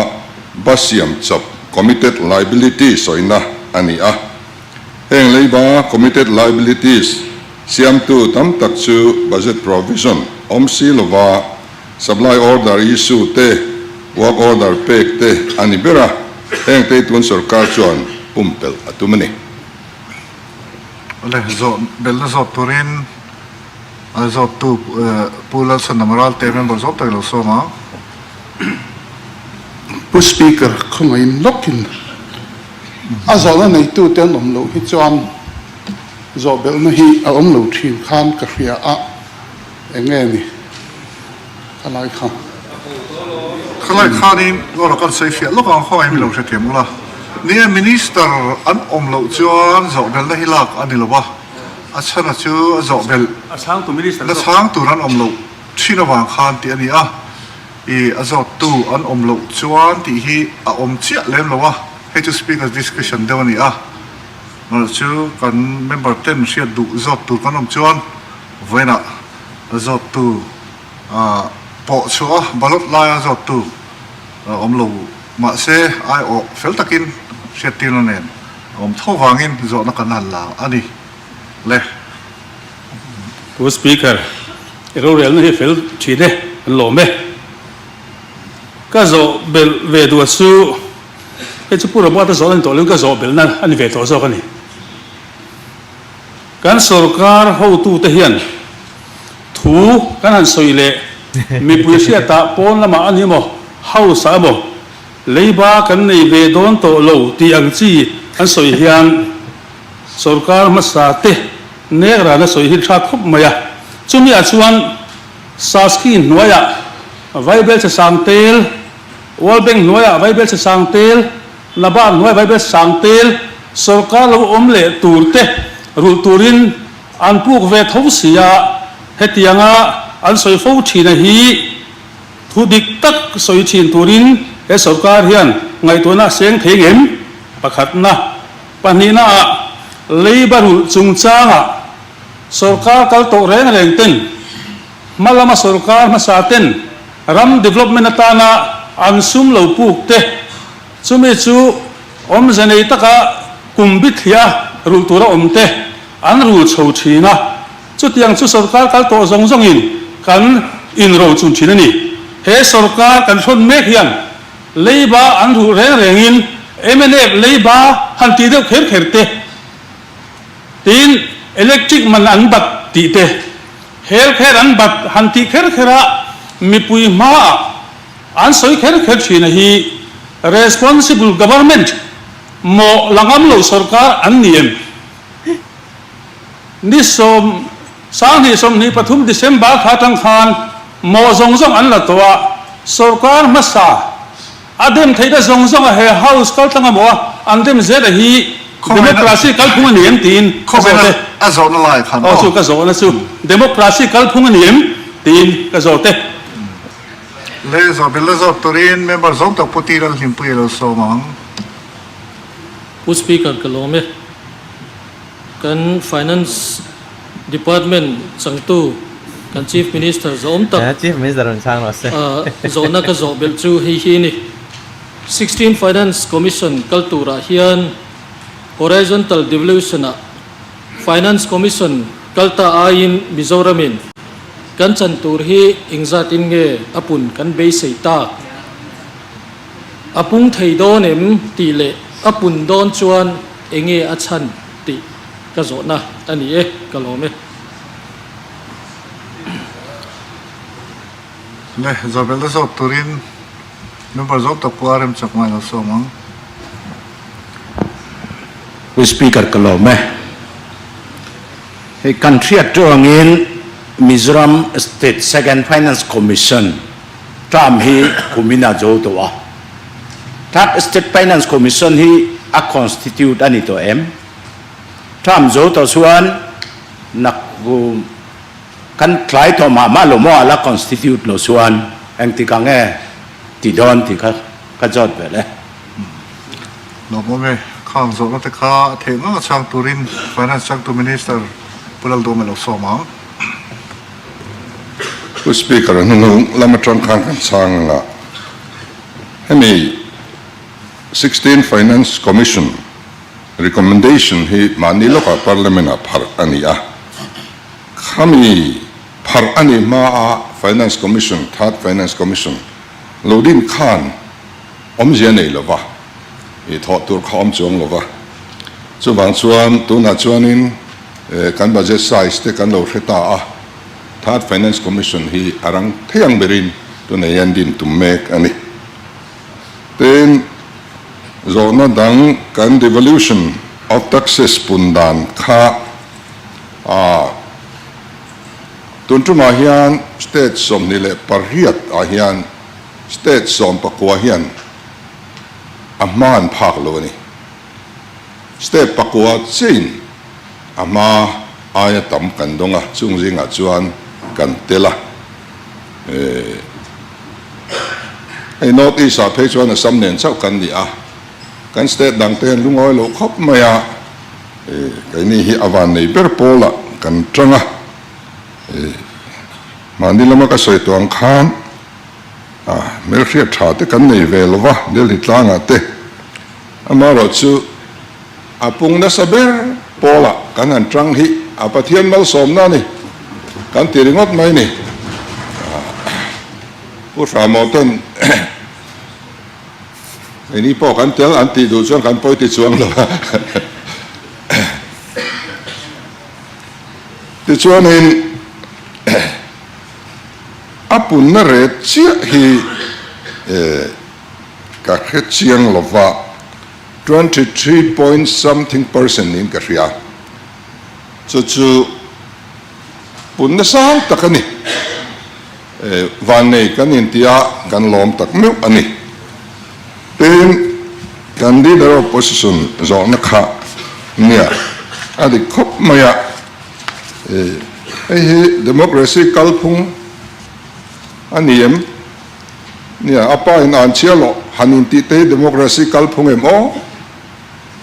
ba siam chawp, committed liability, sawina a ni a. Heng leiba, committed liabilities, siamtu tam tak chu budget provision awm si lova supply order issue te, work order pek te a ni ber a, heng te tun sorkar chuan pumpelh a tum a ni. Awle, zawh belhna zawt turin a zawttu Pu Lalchhandama Ralte member zawk tak i lo sawm ang. Pu Speaker, khawngaihin lawkin a zawhna neitute an awm loh hi chuan zawhbelhna hi a awm lo thin khan ka hria a, eng nge ni khalai kha? Khalai khanin aw kan sawi fiah lawk ang, khawngaihin min lo hrethiam ula. Ni e, Minister an awm loh chuan zawhbelhna hi lak a ni lo a, a chhana chu a zawhbelh na chhang tur an awm loh thin avang khan tih a ni a. I a zawttu an awm loh chuan tih hi a awm chiah lem lo a, hei chu Speaker's discretion deuh a ni a, mah chu kan member ten hriat duh zawt tur kan awm chuan vawiinah a zawttu pawh chhuah a, ballot laia zawttu awm lo mahse aiawh fel takin hriattirna nen a awm tho vangin zawhna kan han la a ni le. Pu Speaker, i rorelna hi fel thin e, kan lawm e. Ka zawh belh ve duh a chu, hei chu Pu Robert-a zawhna ni tawh loin ka zawh belhna a ni ve tawh zawk a ni. Kan sorkar hotute hian thu kan han sawi leh mipui hriatah pawn lamah a ni emaw, house ah emaw, leiba kan nei ve dawn tawh lo tih ang chi an sawi hian sorkar hmasa te Nek rana sawi hi tha khawp mai a, chumi ah chuan Saski hnuaiah Vaibelchhe sang tel, World Bank hnuaiah Vaibelchhe sang tel, Nabard hnuaiah Vaibelchhe sang tel, sorkar lo awm leh tur te rulh turin an puk ve tho si a, hetianga an sawi fo thina hi thu dik tak sawi thin turin he sorkar hian ngaihtuahna a seng thei ngem? Pakhatna, pahnihnaah leiba rulh chungchangah sorkar kal tawh reng reng ten hma lama sorkar hmasa ten ram development atana an sum lo puk te chumi chu awmze nei taka kum bithliah rulh tura awm te an rul chho thin a, chutiang chu sorkar kal tawh zawng zawngin kan inro chun thin a ni. He sorkar kan hrawn mek hian leiba an rulh reng rengin mnf leiba han tih deuh kher kher te, tin electric man an bat tih te, hel kher an bat han tih kher kher a mipui hmaah an sawi kher kher thin a hi responsible government maw la ngam lo sorkar an ni em? Ni sawm 20 23 December thla atang khan maw zawng zawng an la tawh a, sorkar hmasa a dem theihna zawng zawng a he house kal tlang a maw a an dem zel a hi democracy kalphung a ni em tiin ka zawh te. A zawhna lai khan aw. Aw chu ka zawhna chu democracy kalphung a ni em tiin ka zawh te. Le zawh belh la zawt turin member zawng tak Pu Ti Lalhlimpui a lo sawm ang. Pu Speaker ka lawm e. Kan Finance Department changtu kan Chief Minister zawhawm tak Chief Minister rawn chhang rawh se. Zawhna ka zawh belh chu hei hi a ni. 16 Finance Commission kal turah hian Horizontal Devolution-ah Finance Commission kal ta aiin Mizoramin kan chan tur hi engzatin nge a pun kan beisei tak? A pung thei dawn em tih leh a pun dawn chuan enge a chhan tih ka zawhna a ni e, ka lawm e. Le, Zawhbelh te zawk turin member zawk tak pawh a rem chak ngai lo sawm ang. Pu Speaker ka lawm e. Hei kan hriat tawngin Mizoram State Second Finance Commission term hi kumin a zo tawh a. Third State Finance Commission hi a constitute a ni tawh em? Term zo tawh chuan nak kan tlai tawh mah mah lo maw a la constitute lo chuan engtik ang nge ti dawn tih kha ka zawt ve le. Lawmawm e, khang zawhna te kha a theih ngang a chhang turin Finance changtu Minister Pu Lalduhawm a lo sawm ang. Pu Speaker, hnunung lam atang khan kan chhang ang a, hemi 16 Finance Commission recommendation hi mahni lawkah Parliament ah pharh a ni a, khami pharh a nih hmaa Finance Commission, Third Finance Commission lo din khan awmzia nei lova, i thawh tur kha awm chuang lova, chuvang chuan tunah chuanin kan budget size te kan lo hre ta a, Third Finance Commission hi a rang thei ang berin tunah hian din tum mek a ni. Tin, zawhna dang kan devolution of taxes pun dan kha a tun tumah hian state 28 ah hian state 19 hian a hma an phak lo a ni. State pakua chiahin a hma aia tam kan dawng a, chung zingah chuan kan tel a. Hei North East ah phei chuan Assam nen chauh kan ni a, kan state dang te hian lungawi lo khawp mai a, keini hi a van nei ber pawlah kan tang a, mahni lama ka sawi tawh ang khan hmelhriat tha te kan nei ve lo va, Delhi tlangah te amaherawh chu a pung nasa ber pawlah kan han tang hi a Pathian malsawmna a ni kan ti ringawt mai ni. Pu Hramo ten keini pawh kan tel an tih duh chuan kan pawi ti chuang lo a. Tichuanin a punna ret chiah hi ka hre chiang lo va, 23 point something percent niin ka hria. Chu chu punna sang tak a ni. Vannei kan intia kan lawm tak meuh a ni. Tin, kan Leader of Opposition zawhna kha nia a dik khawp mai a. Hei hi democracy kalphung a ni em? Nia, a pa in an chhia loh han intih te hi democracy kalphung em aw?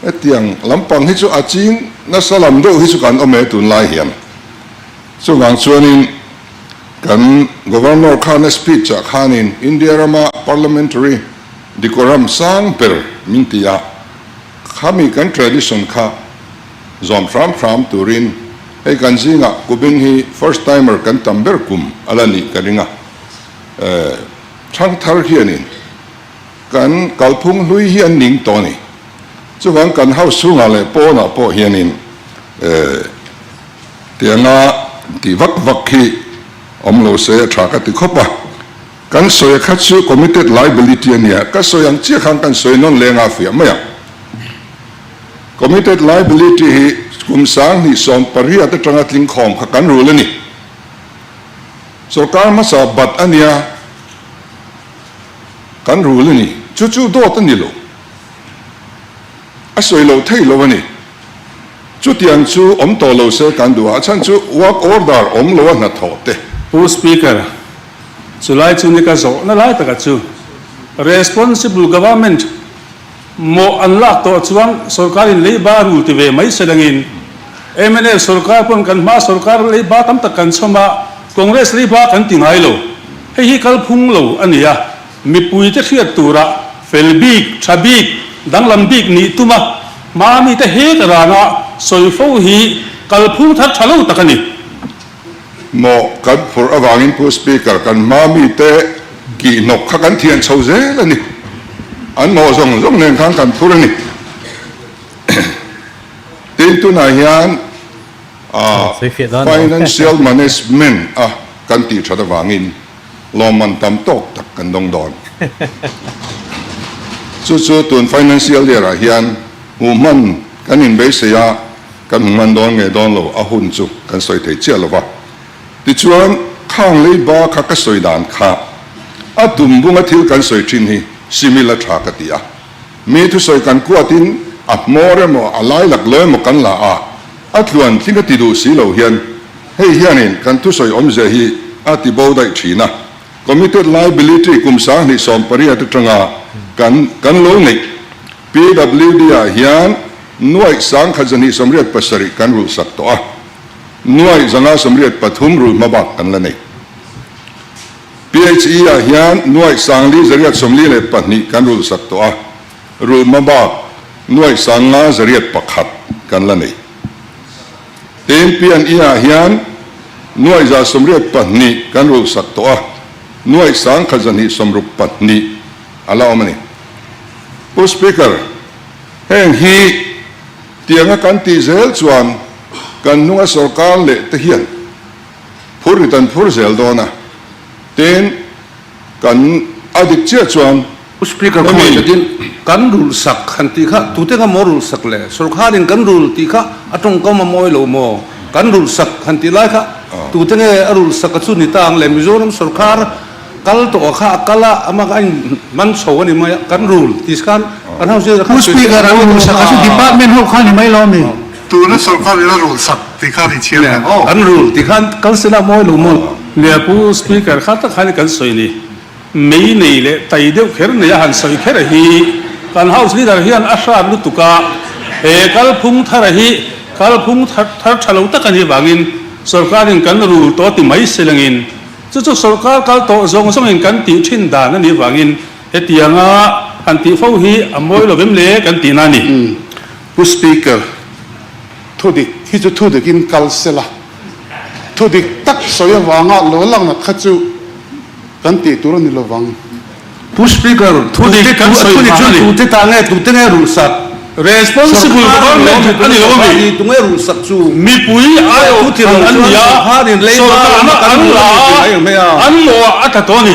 Hetiang lampang hi chu a ching nasa lam deuh hi chu kan awm e tunlai hian. Chuvang chuanin kan Governor khan a speech ah khanin India rama parliamentary decorum sang ber min ti a, khami kan tradition kha zawm hram hram turin hei kan zingah Kubin hi first timer kan tam ber kum a la nih ka ring a, thangthar hianin Kan kalphung hlui hi an ning tawh a ni. Chuvang kan house chhungah leh pawnah pawh hianin tianga tih vak vak hi awm lo se a tha ka ti khawp a. Kan sawi kha chu committed liability a nia, ka sawi ang chiah khan kan sawi nawn leng a fiah mai ang. Committed liability hi kum 2018 atanga tlingkhawm kha kan rul a ni. Sorkar hmasa bat a nia. Kan rul a ni. Chu chu dawt a ni lo. A sawi loh thei lo a ni. Chutiang chu awm tawh lo se kan duh a, a chhan chu work order awm lo a hnathawh te. Pu Speaker, chulai chu ni ka zawhna lai taka chu responsible government mawh an lak tawh chuan sorkarin leiba rul ti ve mai se dangin mnf sorkar pawn kan hma sorkar leiba tam tak kan chhawm a, Congress leiba kan ti ngai lo. Hei hi kalphung lo a ni a, mipuite hriat tura fel bik, tha bik, danglam bik nih tuma hma mite hek rana sawi fo hi kalphung thar tha lo tak a ni. Maw kan phurh avangin Pu Speaker, kan hma mite kihhnawk kha kan thian chho zel a ni. An mawh zawng zawng nen khan kan phur a ni. Tin, tunah hian Financial Management a kan tih that avangin lawmman tam tawk tak kan dawng dawn. Chu chu tun financial year ah hian hmuh hman kan inbeisei a, kan hmu hman dawn nge dawn lo a hun chu kan sawi thei chiah lo va. Tichuan khang leiba kha ka sawi dan kha a tum bunga thil kan sawi thin hi simil a tha ka ti a. Mi thusawi kan kuatin a hmawr emaw a lai lak lo emaw kan la a, a tluan tling a ti duh si lo hian hei hianin kan thusawi awmzia hi a ti bo daih thin a. Committed liability kum 2018 atanga kan kan lo neih PWD ah hian nuaih 1287 kan rulh sak tawh a, nuaih 583 rulh hma bak kan la nei. PHE ah hian nuaih 4842 kan rulh sak tawh a, rulh hma bak nuaih 5101 kan la nei. Tin, P&E ah hian nuaih 182 kan rulh sak tawh a, nuaih 1262 a la awm a ni. Pu Speaker, heng hi tianga kan tih zel chuan kan hnunga sorkar leh te hian Phur rit an phur zel dawn a, tin kan a dik chiah chuan Pu Speaker khawngaih takin kan rulh sak han tih kha tute kha maw rulh sak le? Sorkharin kan rulh tih kha a tawngkam a mawi lo maw? Kan rulh sak han tih lai kha tute nge a rulh sak a chu ni ta ang le? Mizoram sorkhar kal tawh kha a kal a, amah kha a in man chho a ni mai a, kan rulh tih khan kan house leader khan Pu Speaker a rulh sak a chu department ho kha ni mai lo mi? Tuna sorkar in a rulh sak tih khan i chhiar em aw. An rulh tih khan kal sela mawi lo maw? Nia Pu Speaker kha tak khan kan sawi ni. Mei nei leh tai deuh kher nei a han sawi kher a hi kan House Leader hian a hrat lutuk a, he kalphung thar a hi kalphung thar tha lo tak a nih vangin sorkarin kan rul tawh ti mai selangin chu chu sorkar kal tawh zawng zawngin kan tih thin dan a nih vangin hetianga han tih fo hi a mawi lo vem le kan tihna a ni. Pu Speaker, thudik hi chu thudikin kal sela, thudik tak sawi avanga lo laknat kha chu kan tih tur a ni lovang. Pu Speaker, thudik kan sawi hma a ni. Tute ta nge, tute nge rulhsak? Responsible government a ni lo a mi? Tunge rulhsak chu? Mipui aiawh thlan an ni a, sorkarna an la a, an mawh a tla tawh a ni.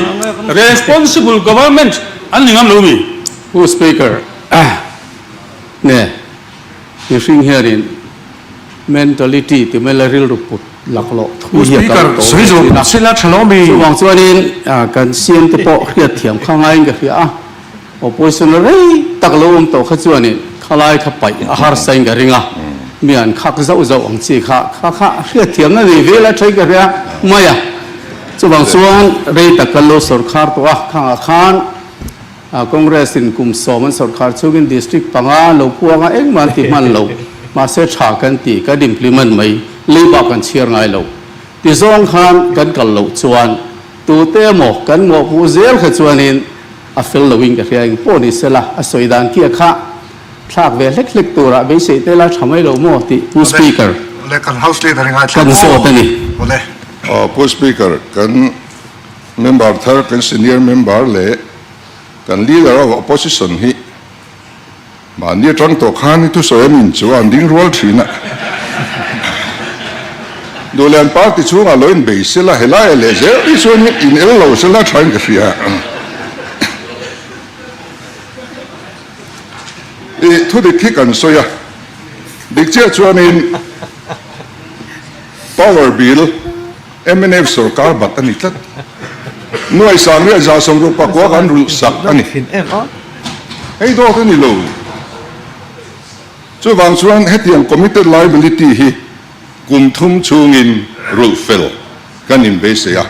Responsible government an ni ngam lo mi? Pu Speaker, Nge, mihring hianin mentality ti mai la rilru put laklawh thu hi a kal tawh ve thin a. Chuvang chuanin kan CM te pawh hriatthiam kha ngaiin ka hria a, opposition rei tak lo awm tawh kha chuanin khalai kha paih a harsa in ka ring a. Mi an khak zauh zauh ang chi kha kha kha hriatthiamna nei vel a ṭhei ka hria mai a. Chuvang chuan rei tak kan lo sawrkhar tawh a, khangah khan Congress in kum sawm an sawrkhar chungin district panga lo puanga engmah an ti hman lo. Mahse tha kan ti, kan implement mai, leiba kan chhiar ngai lo. Tizawng khan kan kal loh chuan tute emaw kan mawhpuh zel kha chuanin a fel loin ka hria engpawh ni sela a sawi dan khi a kha thlak ve hlek hlek turah beisei te la tha mai lo maw tih Pu Speaker kan zawt a ni. Pu Speaker, kan member thar, kan senior member leh kan leader of opposition hi Mahni atang tawh khan i thusawi a min chu an ding rual thin a. Duhlian party chhungah lo inbei sela helai leh zel hi chuan in el lo sela thain ka hria. I thudik hi kan sawi a, dik chiah chuanin power bill mnf sorkar bat a ni tlat. Nuai sangriat 160 kan rulh sak a ni. Hei dawt a ni lo. Chuvang chuan hetiang committed liability hi kum thum chhungin rulh fel kan inbeisei a,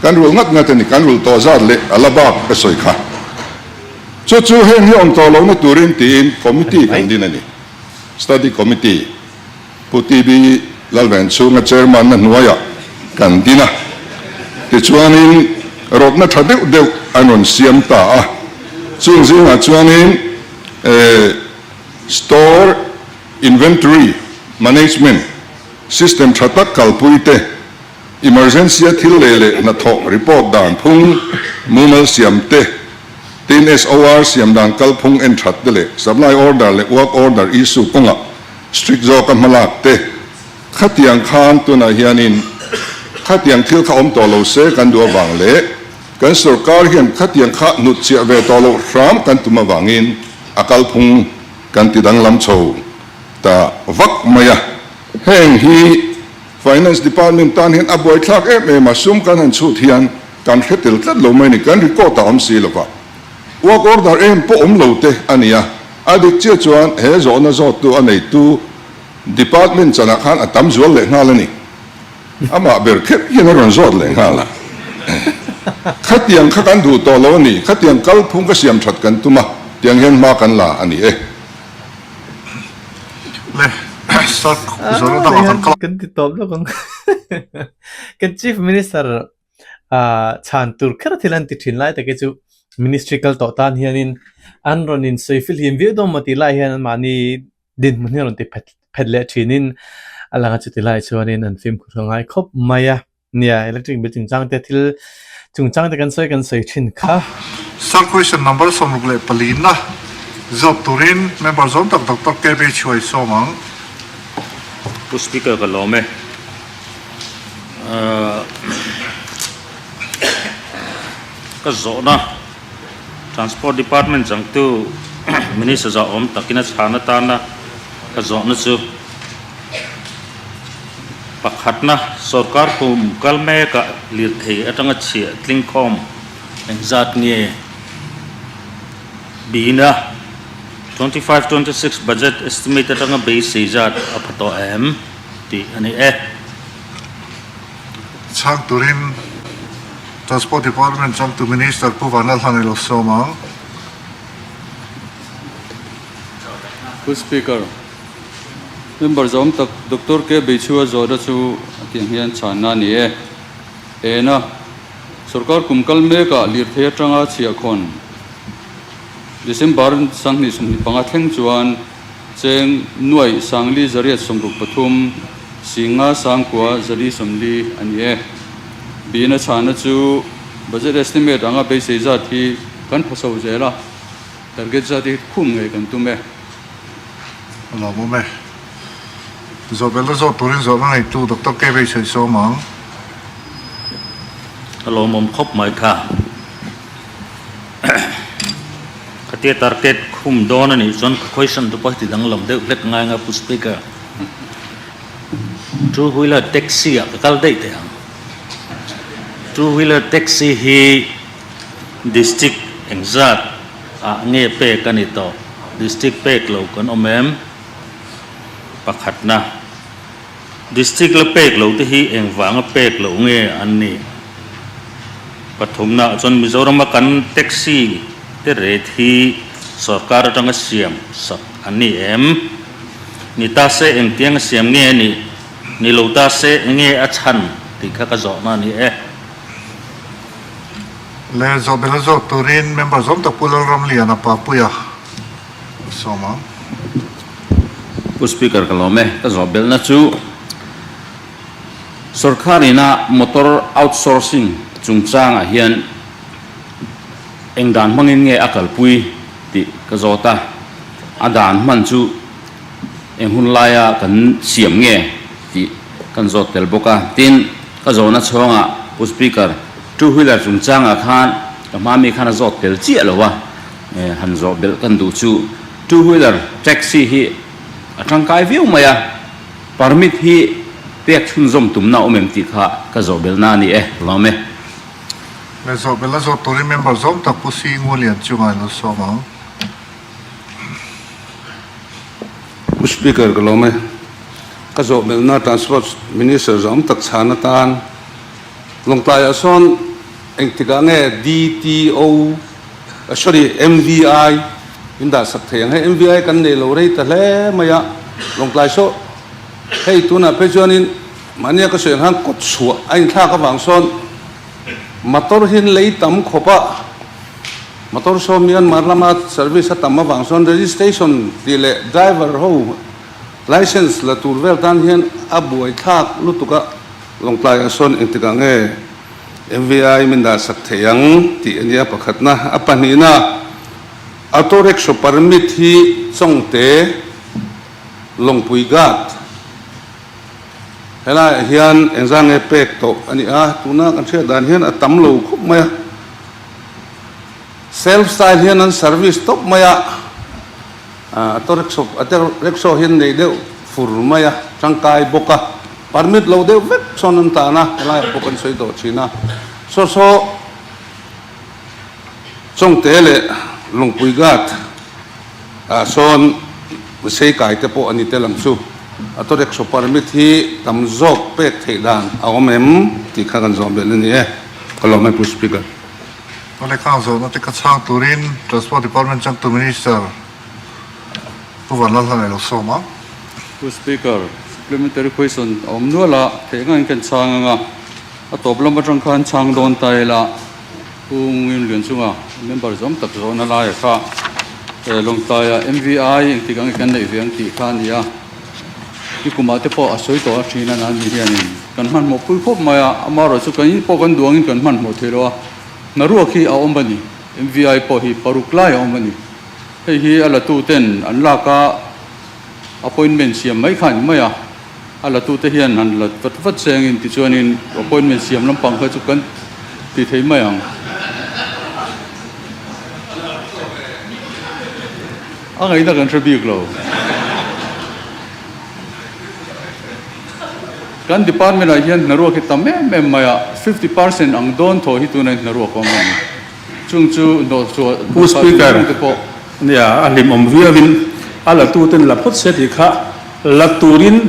kan rulh ngat ngat a ni, kan rulh tawh zat leh a la bak ka sawi kha. Chu chu heng hi awm tawh lohna turin tiin committee kan din a ni, study committee. Pu TB Lalvenchhunga chairman na hnuaiah kan din a, tichuanin rawtna tha deuh deuh an rawn siam ta a, chung zingah chuanin store inventory management system tha tak kalpui te, emergency a thil lei leh hnathawh report dan phung mumal siam te, tin SOR siam dan kalphung en that te leh supply order leh work order issue kawngah Strict zawka hmalak te, khatiang khan tunah hianin khatiang thil kha awm tawh lo se kan duh avang leh kan sorkar hian khatiang kha hnut chiah ve tawh loh hram kan tum avangin a kalphung kan ti danglam chho ta vak mai a. Heng hi Finance Department tan hian a buaithlak em em a, sum kan han chhut hian kan hre tel tlat lo mai a ni, kan record a awm si lova. Work order em pawh awm lo te a ni a. A dik chiah chuan he zawhna zawttu a neitu department chanah khan a tam zual leh nghal a ni. Amah ber kher hian a rawn zawt leh nghal a. Khatiang kha kan duh tawh lo a ni, khatiang kalphung ka siam that kan tum a, tiang hian hma kan la a ni e. Le, Sir, zawhna dangah kan kal. Kan ti tawp lawk ang. Kan Chief Minister chhan tur kher thil an ti thin lai tak hi chu ministry kal tawh tan hianin an rawn in sawi fihlim viau dawn maw tih lai hian anmahni dinhmun hi a rawn ti phet phet leh thinin a lang a chuti lai chuanin an fimkhur a ngai khawp mai a nia electric bill chungchang te thil chungchang te kan sawi kan sawi thin kha. Sir question number 64 na zawt turin member zawm tak Doctor KB Chhuai sawm ang. Pu Speaker ka lawm e. Ka zawhna Transport Department changtu Minister zahawm takin a chhan atana ka zawhna chu pakhatna sorkar kum kal mekah lirthei atanga chhiah tlingkhawm engzat nge bina 25 26 budget estimate atanga beisei zat a pha tawh em? tih a ni e. Chhang turin Transport Department changtu Minister Pu Vanlalhlan i lo sawm ang. Pu Speaker, Member zawm tak Doctor K. Beichhua zawhna chu a tiang hian chhanna a ni e. Ena, Sorkar kum kal mekah lirthei atanga chhiahkhawn December 2025 thleng chuan Cheng nuaih sangli 863, singa sangkua 440 a ni e. Bina chhana chu budget estimate anga beisei zat hi kan phaso zel a, target zat hi khum ngei kan tum e. A lawmawm e. Zawhbelna zawt turin zawhna neitu Doctor K. Beisei sawm ang. A lawmawm khawp mai kha. Khatia target khum dawn a nih chuan ka question te pawh hi ti danglam deuh hlek ngai nga Pu Speaker. Two wheeler taxi ah ka kal daih teh ang. Two wheeler taxi hi district engzat ah nge pek a ni tawh? District pek lo kan awm em? Pakhatna, District la pek loh te hi engvanga pek loh nge an nih? Pathumna chuan Mizorama kan taxi te rate hi sorkar atanga siam sak an ni em? Ni ta se engtianga siam nge a nih? Ni lo ta se enge a chhan tih kha ka zawhna a ni e. Le zawhbelh a zawt turin member zawm tak Pu Lalramliana Papuia a sawm ang. Pu Speaker ka lawm e, ka zawhbelhna chu Sorkar ina motor outsourcing chungchangah hian eng dan hmangin nge a kalpui tih ka zawt a, a dan hman chu eng hun laia kan siam nge tih kan zawt tel bawk a. Tin, ka zawhna chhawngah Pu Speaker, two wheeler chungchangah khan ka hma mi khan a zawt tel chiah lo a, han zawh belh kan duh chu two wheeler taxi hi a tangkai viau mai a. Permit hi pek chhunzawm tumna awm em tih kha ka zawh belhna a ni e, lawm e. Le zawh belh a zawh turin member zawm tak Pu Si Ngulian chu ngai lo sawm ang. Pu Speaker ka lawm e. Ka zawh belhna Transport Minister zawm tak chhan atan Lawngtlaiah sawn engtikah nge DTO, sorry, MVI min dah sak thei ang. Hei MVI kan nei lo rei ta hle mai a, Lawngtlai saw hei tunah phei chuanin mahnia ka sawi ang khan kawt chhuah a inthlak avang sawn motor hi an lei tam khawp a, motor saw Myanmar lama service a tam avang sawn registration tih leh driver ho license la tur vel tan hian a buaithlak lutuk a, Lawngtlaiah sawn engtikah nge MVI min dah sak thei ang tih a nia pakhatna. A pahnihna, Auto Rickshaw permit hi Chawngte Lawngpui Ghat helaiah hian engzah nge pek tawh a ni a, tuna kan hriat dan hian a tam lo khawp mai a. Self style hian an service tawp mai a, auto rickshaw auto rickshaw hian nei deuh fur mai a, tangkai bawk a. Permit lo deuh vek chuan an tan a, helaiah pawh kan sawi tawh thin a. Saw saw Chawngte leh Lungpui Ghat ah sawn sei kai te pawh a ni tel ang chu. Auto rickshaw permit hi tam zawk pek theih dan a awm em tih kha kan zawh belh a ni e. Ka lawm e Pu Speaker. Awle khang zawhna te ka chhang turin Transport Department changtu Minister Pu Vanlalhla leh lo sawm ang. Pu Speaker, supplementary question a awm nual a, theih ngaiin kan chhang ang a, a tawp lam atang khan chhang dawn ta ila, Pu Nguin Lianchunga member zawm tak zawhna laia kha Lawngtlaia MVI engtik ang kan neih ve ang tih kha a ni a, i kumah te pawh a sawi tawh a thin a na ni hianin kan hmanhmawh pui khawp mai a, amaherawhchu chu kan in pawh kan duh angin kan hmanhmawh thei lo a, hnaruak hi a awm a ni, MVI pawh hi paruk lai a awm a ni. Hei hi a latuten an lak a, appointment siam mai kha a ni mai a, a latute hian han la vat vat chengin tichuanin appointment siam lampang kha chu kan ti thei mai ang. A ngaihna kan hre bik lo. Kan department ah hian hnaruak hi tam em em mai a, 50% ang dawn thaw hi tunah hian hnaruak a awm a ni. Chung chu hnawh chhuah Pu Speaker, nia a hlimawm viauin a la tuten la phawt se tih kha la turin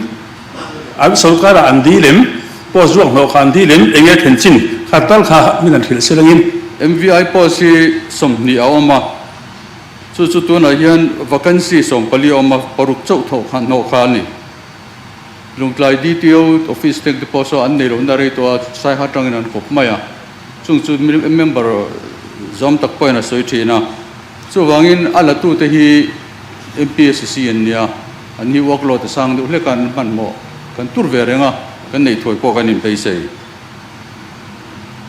an sorkarah an dil em, post ruak hnawh kha an dil em, enge thlen chin kha tal kha min an hrilh se langin. MVI post hi 20 a awm a, chu chu tunah hian vacancy 14 a awm a, paruk chauh thawh kha hnawh kha a ni. Lungtlai DTO office teng te pawh saw an nei lohna rei tawh a, Saiha atangin an kawp mai a. Chung chu member zawm tak pawhin a sawi thin a, chuvangin a latute hi MPSC an nia, an hi workload a sang deuh hlek a, an hmanhmawh kan tur ve reng a, kan neih thuai pawh kan inbeisei.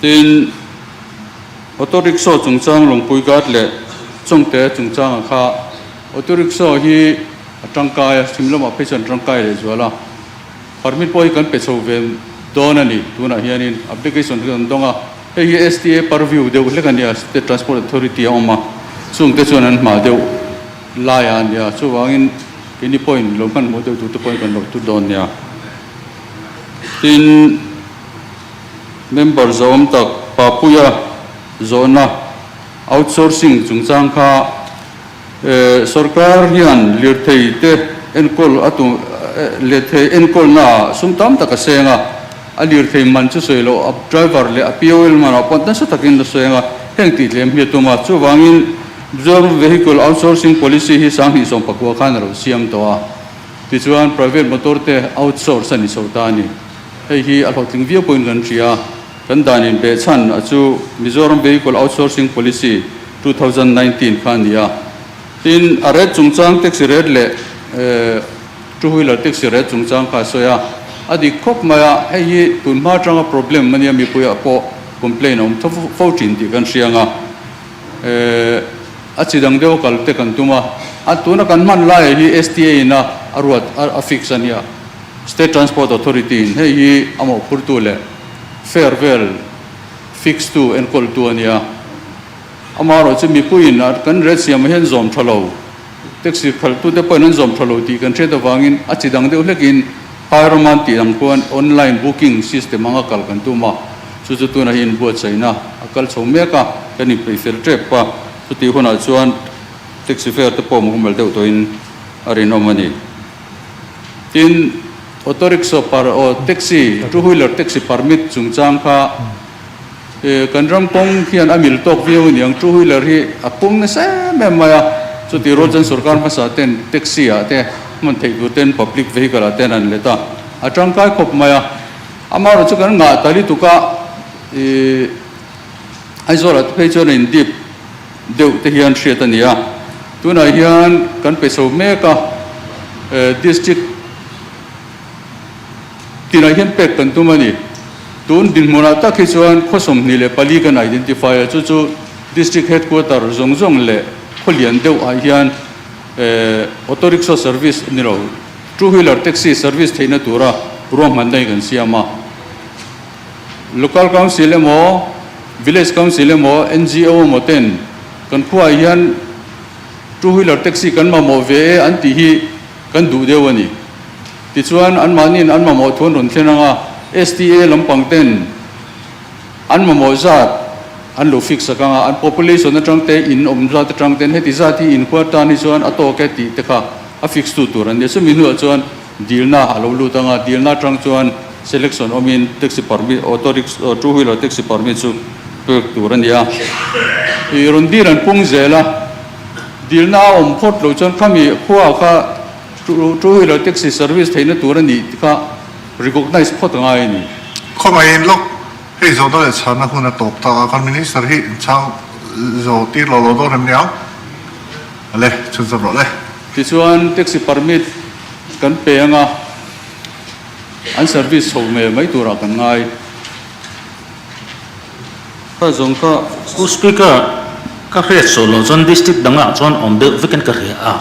Tin, auto rickshaw chungchang Lungpui Ghat leh Chawngte chungchangah kha auto rickshaw hi a tangkai a, chhim lamah phei chuan a tangkai lehzual a. Permit pawh hi kan pe chho ve dawn a ni. Tunah hianin application hi kan dawng a, hei hi STA purview deuh hlek a nia, State Transport Authority a awm a, chungte chuan an hmah deuh lai a nia, chuvangin keini pawhin lo hmanhmawh deuh turte pawhin kan lo tut dawn nia. Tin, member zawm tak Papuia zawhna outsourcing chungchang kha, Sorkar hian lirthei te enkawl a tum Lirthei enkawlnaah sum tam tak a seng a, a lirthei man chu sawi loh a driver leh a POL manah pawh nasa takin a seng a, heng tih tlem hi a tum a. Chuvangin Mizoram Vehicle Outsourcing Policy hi 2019 khan a lo siam tawh a, tichuan private motor te outsource a ni chho ta a ni. Hei hi a hlawhtling viau pawhin kan hria. Kan dan inbehchhan a chu Mizoram Vehicle Outsourcing Policy 2019 kha a ni a. Tin, a rate chungchang taxi rate leh two wheeler taxi rate chungchang kha a sawi a, a dik khawp mai a, hei hi tun hma atanga problem a nia mipuiah pawh complain a awm tho fo thin tih kan hria ang a, a chi dang deuh a kal te kan tum a, a tuna kan hman laiah hi STA in a a ruat a fix a nia, State Transport Authority in hei hi a mawhphurtu leh fare vel fix tu enkawltu a nia. Amaherawhchu mipuiin a kan rel siamah hian zawm tha lo, taxi khalhtute pawhin an zawm tha lo tih kan hriat avangin a chi dang deuh hlekin Phairam-an tih ang khuan online booking system anga kal kan tum a, chu chu tunah hi inbuatsaihna a kal chho mek a, kan inpeih fel tep a, chutih hunah chuan taxi fare te pawh mumal deuh tawhin a rinawm a ni. Tin, auto rickshaw par aw taxi, two wheeler taxi permit chungchang kha, Kan ram kawng hian a mil tawk viau a niang, two wheeler hi a pung nasa em em mai a, chuti rual chuan sorkar hmasa ten taxi ah te hman theih tur ten public vehicle ah ten an let a, a tangkai khawp mai a, amaherawh chu kan ngah ta lutuk a, ih Aizawl ah te phei chuan a in dip deuh te hian hriat a ni a, tunah hian kan pe chho mek a, district. Tinah hian pek kan tum a ni. Tun dinhmunah tak hi chuan khaw 24 kan identify a, chu chu District Headquarter zawng zawng leh khaw lian deuh ah hian auto rickshaw service ni lo, two wheeler taxi service theihna tura ruahmanna hi kan siam a. Local Council emaw, Village Council emaw, NGO emaw ten kan khuaah hian two wheeler taxi kan mamawh ve e an tih hi kan duh deuh a ni. Tichuan, anmahniin an mamawh thu an rawn thlen ang a, STA lampang ten an mamawh zat an lo fix sak ang a, an population atang te, in awm zat atang ten heti zat hi in khua tan hi chuan a tawk e tih te kha a fix tu tur an ni a. Chumi hnuah chuan dilna a lo lut ang a, dilna atang chuan selection awmin taxi permit, auto rickshaw, two wheeler taxi permit chu pek tur a ni a. Ih rawn dil an pung zel a, dilna a awm phawt loh chuan khami khua kha Two wheeler taxi service theihna tur a nih kha recognise phawt a ngai a ni. Khawngaihin lawk, hei zawhna leh chhanna hun a tawp ta a, kan Minister hi inchhang zo tir lo lo dawn em niang? Le, chhunzawm rawh le. Tichuan taxi permit kan pe anga an service chho ve mai turah kan ngai. Kha zawng kha. Pu Speaker, ka hriat saw loh chuan District dangah chuan awm deuh vekin ka hria a,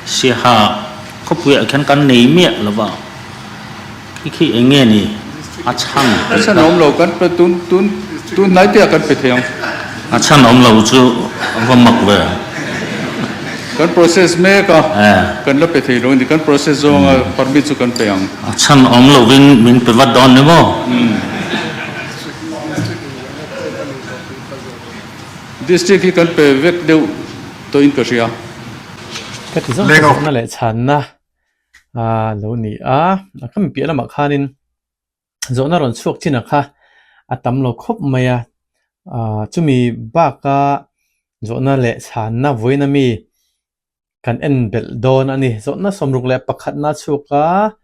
Siaha khawpuiah khian kan nei miah lo va, khi khi eng nge ni a chhan A chhan awm lo, kan pe tun tun tun hnai te ah kan pe thei ang. A chhan awm lo chu a va mak ve. Kan process mek a, kan la pe thei lo a ni, kan process zawnga permit chu kan pe ang. A chhan awm lovin min pe vat dawn ni maw? District hi kan pe vek deuh tawhin ka hria. Ka ti zawng ka zawhna leh chhanna a lo ni a, a ka mi piah lamah khanin zawhna rawn chhuak chin a kha a tam lo khawp mai a, ah chumi baka zawhna leh chhanna vawiin ami Kan en belh dawn a ni. Zawhna 61 na chhuak a,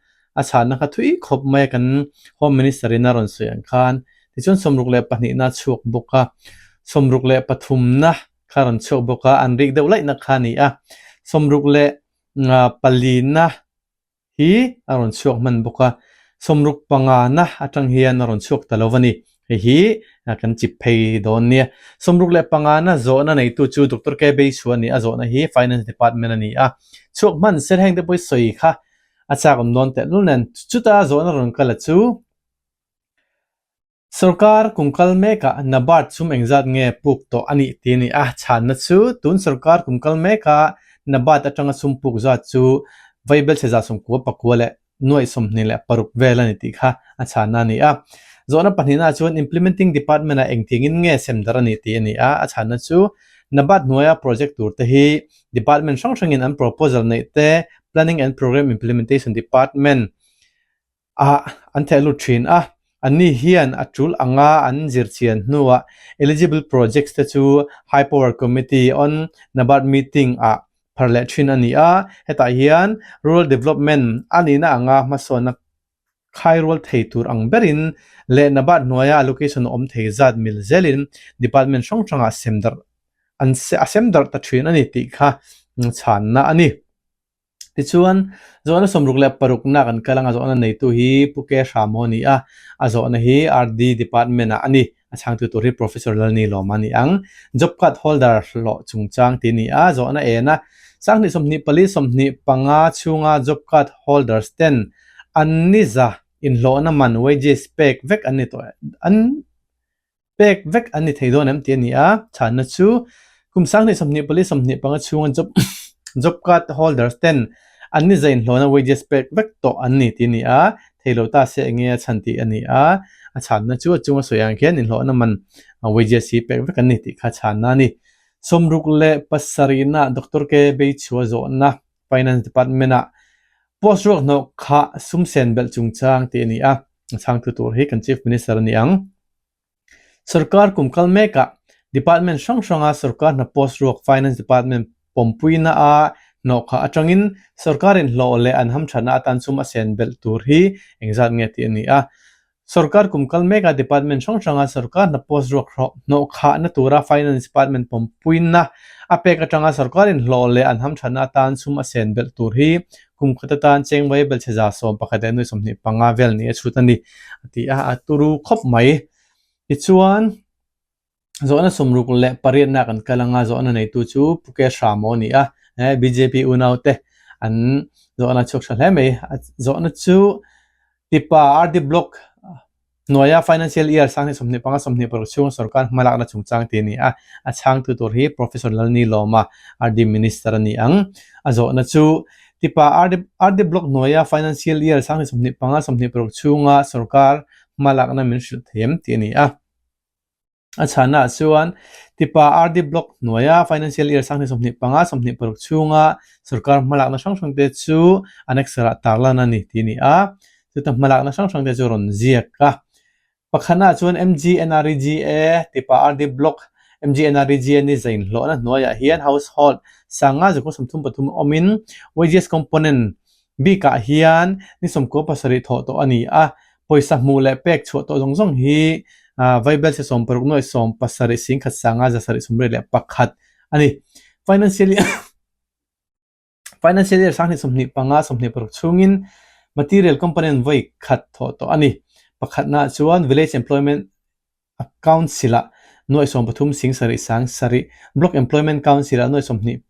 a chhanna kha thui khawp mai a kan Home Minister in a rawn sawi ang khan. Tichuan 62 na chhuak bawk a, 63 na kha rawn chhuak bawk a, an rik deuh laihna kha a ni a. 64 na hi a rawn chhuak hman bawk a, 65 na atang hian a rawn chhuak ta lo a ni. Hei hi kan chip phei dawn nia. 65 na zawhna neitu chu Doctor K Beisu a ni a, zawhna hi Finance Department a ni a. Chhuak hman ser heng te pawh hi sawi kha a chak awm dawn tehlul nen chuta zawhna rawn kal a chu. Sorkar kum kal mekah NABARD sum engzat nge puk tawh a nih ti a ni a, chhanna chu tun sorkar kum kal mekah NABARD atanga sum puk zat chu vaibelchhe 96 leh 26 vel a ni tih kha a chhanna a ni a. Zawhna pahnihna chuan Implementing Department ah engtiangin nge semdar a nih tih a ni a, a chhanna chu NABARD hnuaia project tur te hi department hrang hrangin an proposal neih te plan. Planning and Programme Implementation Department ah an theh lut thin a. Anni hian a tul anga an zirchian hnuah eligible projects te chu High Power Committee on NABARD meeting ah phar leh thin a ni a. Hetah hian Rural Development a nihna anga hmasawnna Khairual thei tur ang berin leh NABARD hnuaia allocation awm thei zat mil zelin department hrang hrangah sem darh an a sem darh ta thin a ni tih kha chhanna a ni. Tichuan, zawhna 66 na kan kal anga zawhna neitu hi Pu Ke Hramo a ni a, a zawhna hi RD department ah a ni. A chhangtu tur hi Professor Lalni Lawma a ni ang. Job card holder hlawh chungchang tih a ni a, zawhna en a, 2024 25 chhunga job card holders ten an ni za inhlawhna man wages pek vek an ni tawh an pek vek an ni thei dawn em tih a ni a, chhanna chu kum 2024 25 chhunga job job card holders ten an ni za inhlawhna wages pek vek tawh an ni tih a ni a, thei lo ta se enge a chhan tih a ni a, a chhanna chu a chunga sawi ang khian inhlawhna man wages hi pek vek an ni tih kha chhanna a ni. 67 na Doctor K Beichhua zawhna Finance Department ah post ruak hnawh kha sum sen belh chungchang tih a ni a, a chhangtu tur hi kan Chief Minister a ni ang. Sorkar kum kal mekah Department hrang hranga sorkar hna post ruak Finance Department pawmpuina a hnawh kha atangin sorkarin hlawh leh an hamthatna atan sum a sen belh tur hi engzat nge tih a ni a. Sorkar kum kal mekah Department hrang hranga sorkar hna post ruak hnawh khahna tura Finance Department pawmpuina a pek atanga sorkarin hlawh leh an hamthatna atan sum a sen belh tur hi Kum khat atan cheng vai belchhe 11 leh 25 vel ni a chhut a ni, a ti a, a turu khawp mai. Tichuan, zawhna 68 na kan kal anga zawhna neitu chu Pu Ke Hramo a ni a, bjp unaute an zawhna chhuak tha hle mai. Zawhna chu Tipa RD Block Hnuaia Financial Year 2025 26 chhunga sorkar hmalakna chungchang tih a ni a, a chhangtu tur hi Professor Lalni Lawma, RD Minister a ni ang. A zawhna chu, Tipa RD Block hnuaia Financial Year 2025 26 chhunga sorkar hmalakna min hrilh thei em tih a ni a. A chhanah chuan Tipa RD Block hnuaia Financial Year 2025 26 chhunga sorkar hmalakna hrang hrangte chu annexure ah tarlan a ni tih a ni a. Chuta hmalakna hrang hrangte chu rawn ziak a. Pakhatnaah chuan MGNREGA Tipa RD Block MGNREGA ni zain hlawhna hnuaiah hian household sanga zakua 33 awmin wages component bikah hian ni 97 thawh tawh a ni a. Pawisa hmuh leh pek chhuah tawh zawng zawng hi Vaibel se 60 nuai 70 singkhat sanga 781 a ni. Financial Financial year 2025 26 chhungin material component vawi khat thawh tawh a ni. Pakhatnaah chuan Village Employment Council-ah nuai 13 sing sarih sang sarih, Block Employment Council-ah nuai 26.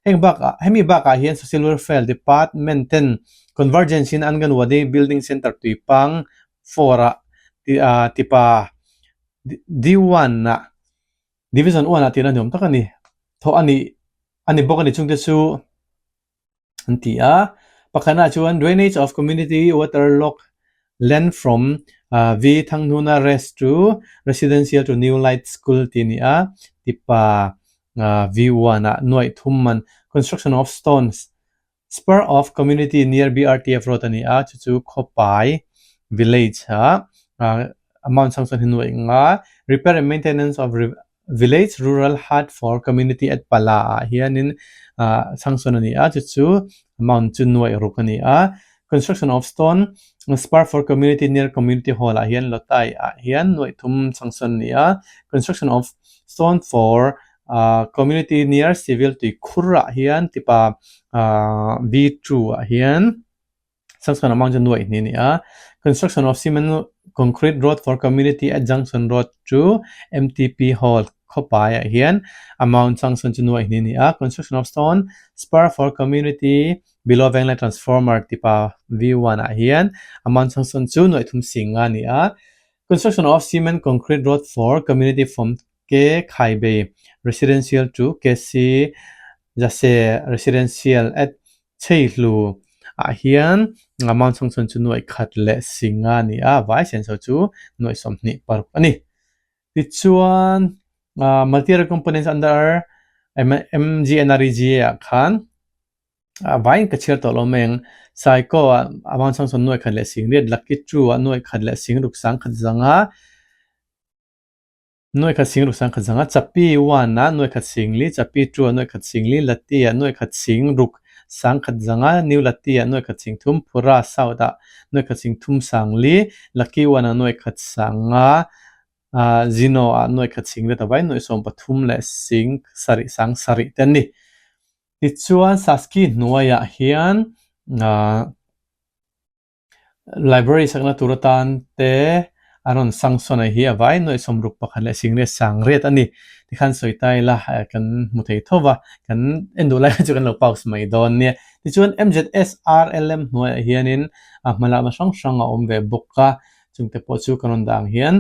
Heng bakah hemi bakah hian Social Welfare Department ten Convergence in Anganwadi Building Centre Tuipang 4-ah tipa D1-ah Division 1-ah tihna ni awm tak a ni. Thawh a nih a ni bawk a ni chungte chu an ti a. Pakhatnaah chuan Drainage of Community Water Log Land from V Thangnuna Rest to Residential to New Light School tih a ni a. Tipa V1 ah nuaih thum man Construction of Stones Spur of Community near BRTF Road a ni a, chu chu Khawpai Village ah amount chang chuan hi nuaih nga Repair and Maintenance of Village Rural Hut for Community at Pala ah hianin ah changsawn a ni a, chu chu amount chu nuaih ruk a ni a. Construction of Stone Spur for Community near Community Hall ah hian Lawtai ah hian nuaih thum changsawn a ni a. Construction of Stone for ah Community near Civil Tuikhur ah hian tipa ah V two ah hian. Sanction amount chu nuaih hnih a ni a. Construction of cement concrete road for community at junction road to MTP hall khawpai ah hian amount sanction chu nuaih hnih a ni a. Construction of stone spur for community below Venglai transformer tipa V1 ah hian amount sanction chu nuaih thum sing nga a ni a. Construction of cement concrete road for community from K Khaibei residential to KC Jase residential at Chheihlu ah hian Mount Changchun chu nuaih khat leh singa a ni a, vai senso chu nuaih 26 a ni. Tichuan Multi-area Components under MGNREGA ah khan. A vaiin ka chhiar tawh lo mai ang. Saiko ah amount chang sawn nuai khat leh sing riat, lucky two ah nuai khat leh sing ruk sang khat zanga, nuai khat sing ruk sang khat zanga, chapi one ah nuai khat sing li, chapi two ah nuai khat sing li, lati ah nuai khat sing ruk sang khat zanga, new lati ah nuai khat sing thum, phura south ah nuai khat sing thum sang li, lucky one ah nuai khat sang nga, Zino ah nuai khat sing riat a vai nuai 13 leh sing sarih sang sarih te an ni. Tichuan Saski hnuaiah hian library sakna tur atan te a rawn sanction a hi a vai nuaih 61 leh sing riat sang riat a ni. Tikhan sawi ta ila kan hmu thei tho va, kan en duh lai chu kan lo pause mai dawn nia. Tichuan MZSRLM hnuaiah hianin hmalakna hrang hrang a awm ve bawk a, chungte pawh chu kan rawn dah ang hian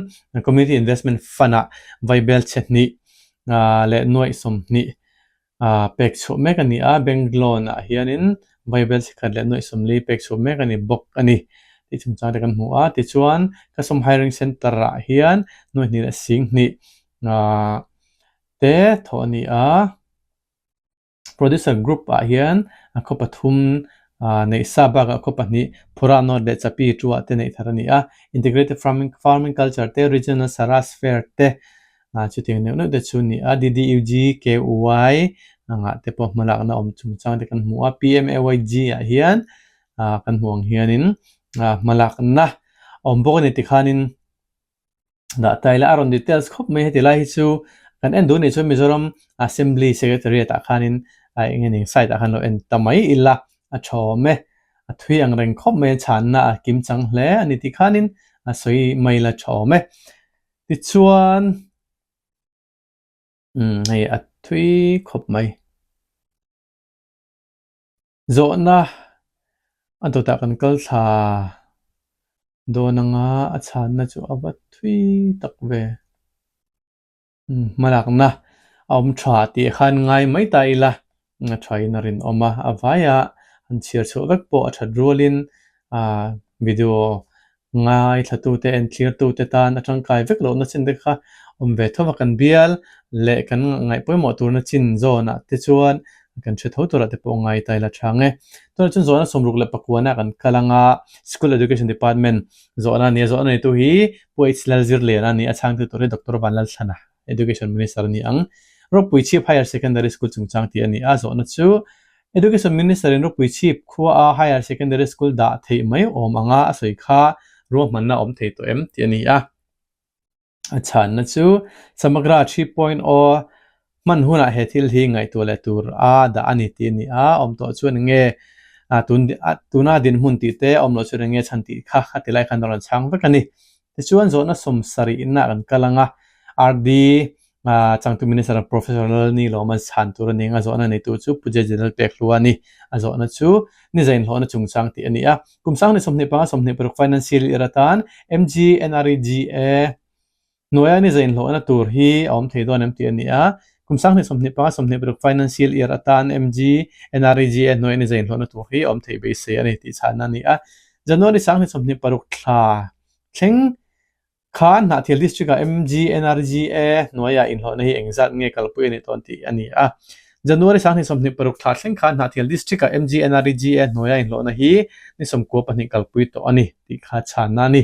Community Investment Fund-ah vaibel chhe hnih leh nuaih 20 pek chhuah mek a ni a, bank loan ah hianin vaibel chi khat leh nuaih 40 pek chhuah mek a ni bawk a ni tih chungchang te kan hmu a. Tichuan Custom Hiring Centre ah hian nuaih hnih leh sing hnih te thawh a ni a. Producer Group ah hian a khaw pathum neih sa bakah khaw pahnih Phura North leh Chapi Tua te neih thar a ni a. Integrated Farming Farming Culture te Regional Saras Fair te chutiang neuh neuh te chu a ni a. DDUG KY angah te pawh hmalakna awm chungchang te kan hmu a. PMAYG ah hian kan hmuh ang hianin hmalakna awm bawk a ni tikhanin Dah ta ila a rawn details khawp mai heti lai hi chu kan en duh nih chuan Mizoram Assembly Secretariat ah khanin a eng nge ning site ah khan lo en ta mai ila a tha awm e a thui ang reng khawp mai a chhanna a kim chang hle a ni tih khanin a sawi mai ila tha awm e tichuan umm hei a thui khawp mai. Zawhna a dawtah kan kal thla dawn anga a chhanna chu a va thui tak ve. Hmalakna a awm tha tih khan ngai mai ta ila a thain a rinawm a, a vaia han chhiar chhuah vek pawh a that rualin video Ngaithlatute, enthlirtute tan a tangkai vek lohna chin te kha awm ve tho va, kan bial leh kan ngaih pawimawh turna chin zawnah te chuan kan hre tho turah te pawh ngai ta ila chang e. Tunah chuan zawhna 64 ah kan kal anga School Education Department zawhna a ni a, zawhna neitu hi Pu H Lalzirliana a ni a, chhangtu tur hi Doctor Vanlalthlana, Education Minister a ni ang. Ropui Chhip Higher Secondary School chungchang tih a ni a, zawhna chu Education Minister in Ropui Chhip khua a Higher Secondary School dah theih mai awm anga a sawi kha ruahmanna awm thei tawh em tih a ni a. A chhanna chu Samagra 3.0 hman hunah he thil hi ngaihtuah leh tur a dah a ni tih a ni a, awm tawh chuan eng nge tuna dinhmun tih te awm loh chuan eng nge chhan tih kha kha ti lai khan a rawn chhang vek a ni. Tichuan zawhna 70 ah kan kal ang a, RD Changtu Minister Professor Lalni Lawma chhan tur a ni ang a, zawhna neitu chu Pu J General Pekhlua a ni. A zawhna chu ni zainhlawhna chungchang tih a ni a. Kum 2025 26 Financial Year atan MGNREGA hnuaia ni zainhlawhna tur hi a awm thei dawn em tih a ni a. Kum 2025 26 Financial Year atan MGNREGA hnuaia ni zainhlawhna tur hi a awm thei beisei a ni tih chhanna a ni a. January 2026 thla thleng Khan Hnahthial District-ah MGNRGA hnuaiah inhlawhna hi engzat nge kalpui a nih tawn tih a ni a. January 2026 thla thleng khan Hnahthial District-ah MGNRGA hnuaiah inhlawhna hi ni 92 kalpui tawh a ni tih kha chhanna a ni.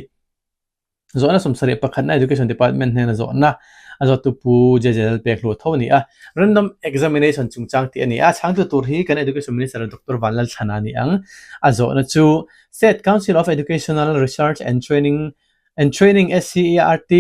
Zawhna 71 na Education Department hnena zawhna a zawttu Pu JJ Lalpekhlua tho a ni a. Random Examination chungchang tih a ni a. Chhangtu tur hi kan Education Minister Doctor Vanlalthlana a ni ang. A zawhna chu State Council of Educational Research and Training and Training, SCERT,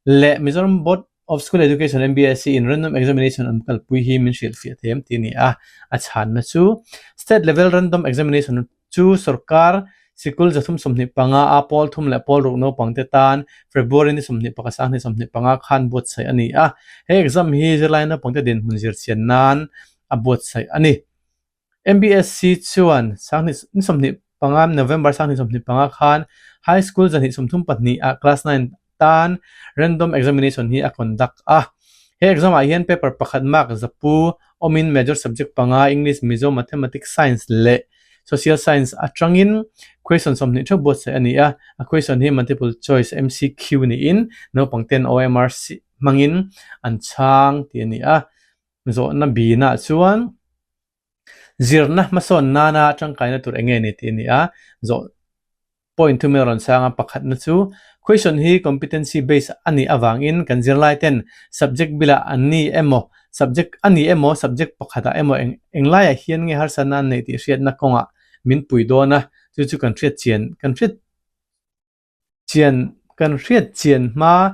leh Mizoram Board of School Education, MBSE, in random examination an kalpui hi min hrilhfiah thei em tih a ni a. A chhanna chu State Level Random Examination chu sorkar sikul 325 a pawl thum leh pawl ruk naupangte tan February ni 21 sang ni 25 khan buatsaih a ni a. He exam hi zirlai naupangte dinhmun zirchian nan a buatsaih a ni. MBSC chuan 25 November 2025 khan High School 232 ah Class 9 tan Random Examination hi a conduct a. He exam ah hian paper pakhat mark zapu awmin major subject panga English, Mizo, Mathematics, Science leh Social Science atangin question 20 theuh buatsaih a ni a. A question hi multiple choice, MCQ, niin naupang ten OMR hmangin an chhang tih a ni a. Zawhna binah chuan. Zirna hmasawn nana tangkaina tur eng nge ni tih a ni a, zawh point thum in a rawn sang a, pakhatna chu question hi competency based a nih avangin kan zirlai ten subject bilah an ni emaw subject a ni emaw subject pakhatah emaw eng englaiah hian nge harsatna an neih tih hriatna kawngah min pui dawn a, chu chu kan hriat chian kan hriat Chian kan hriat chian hma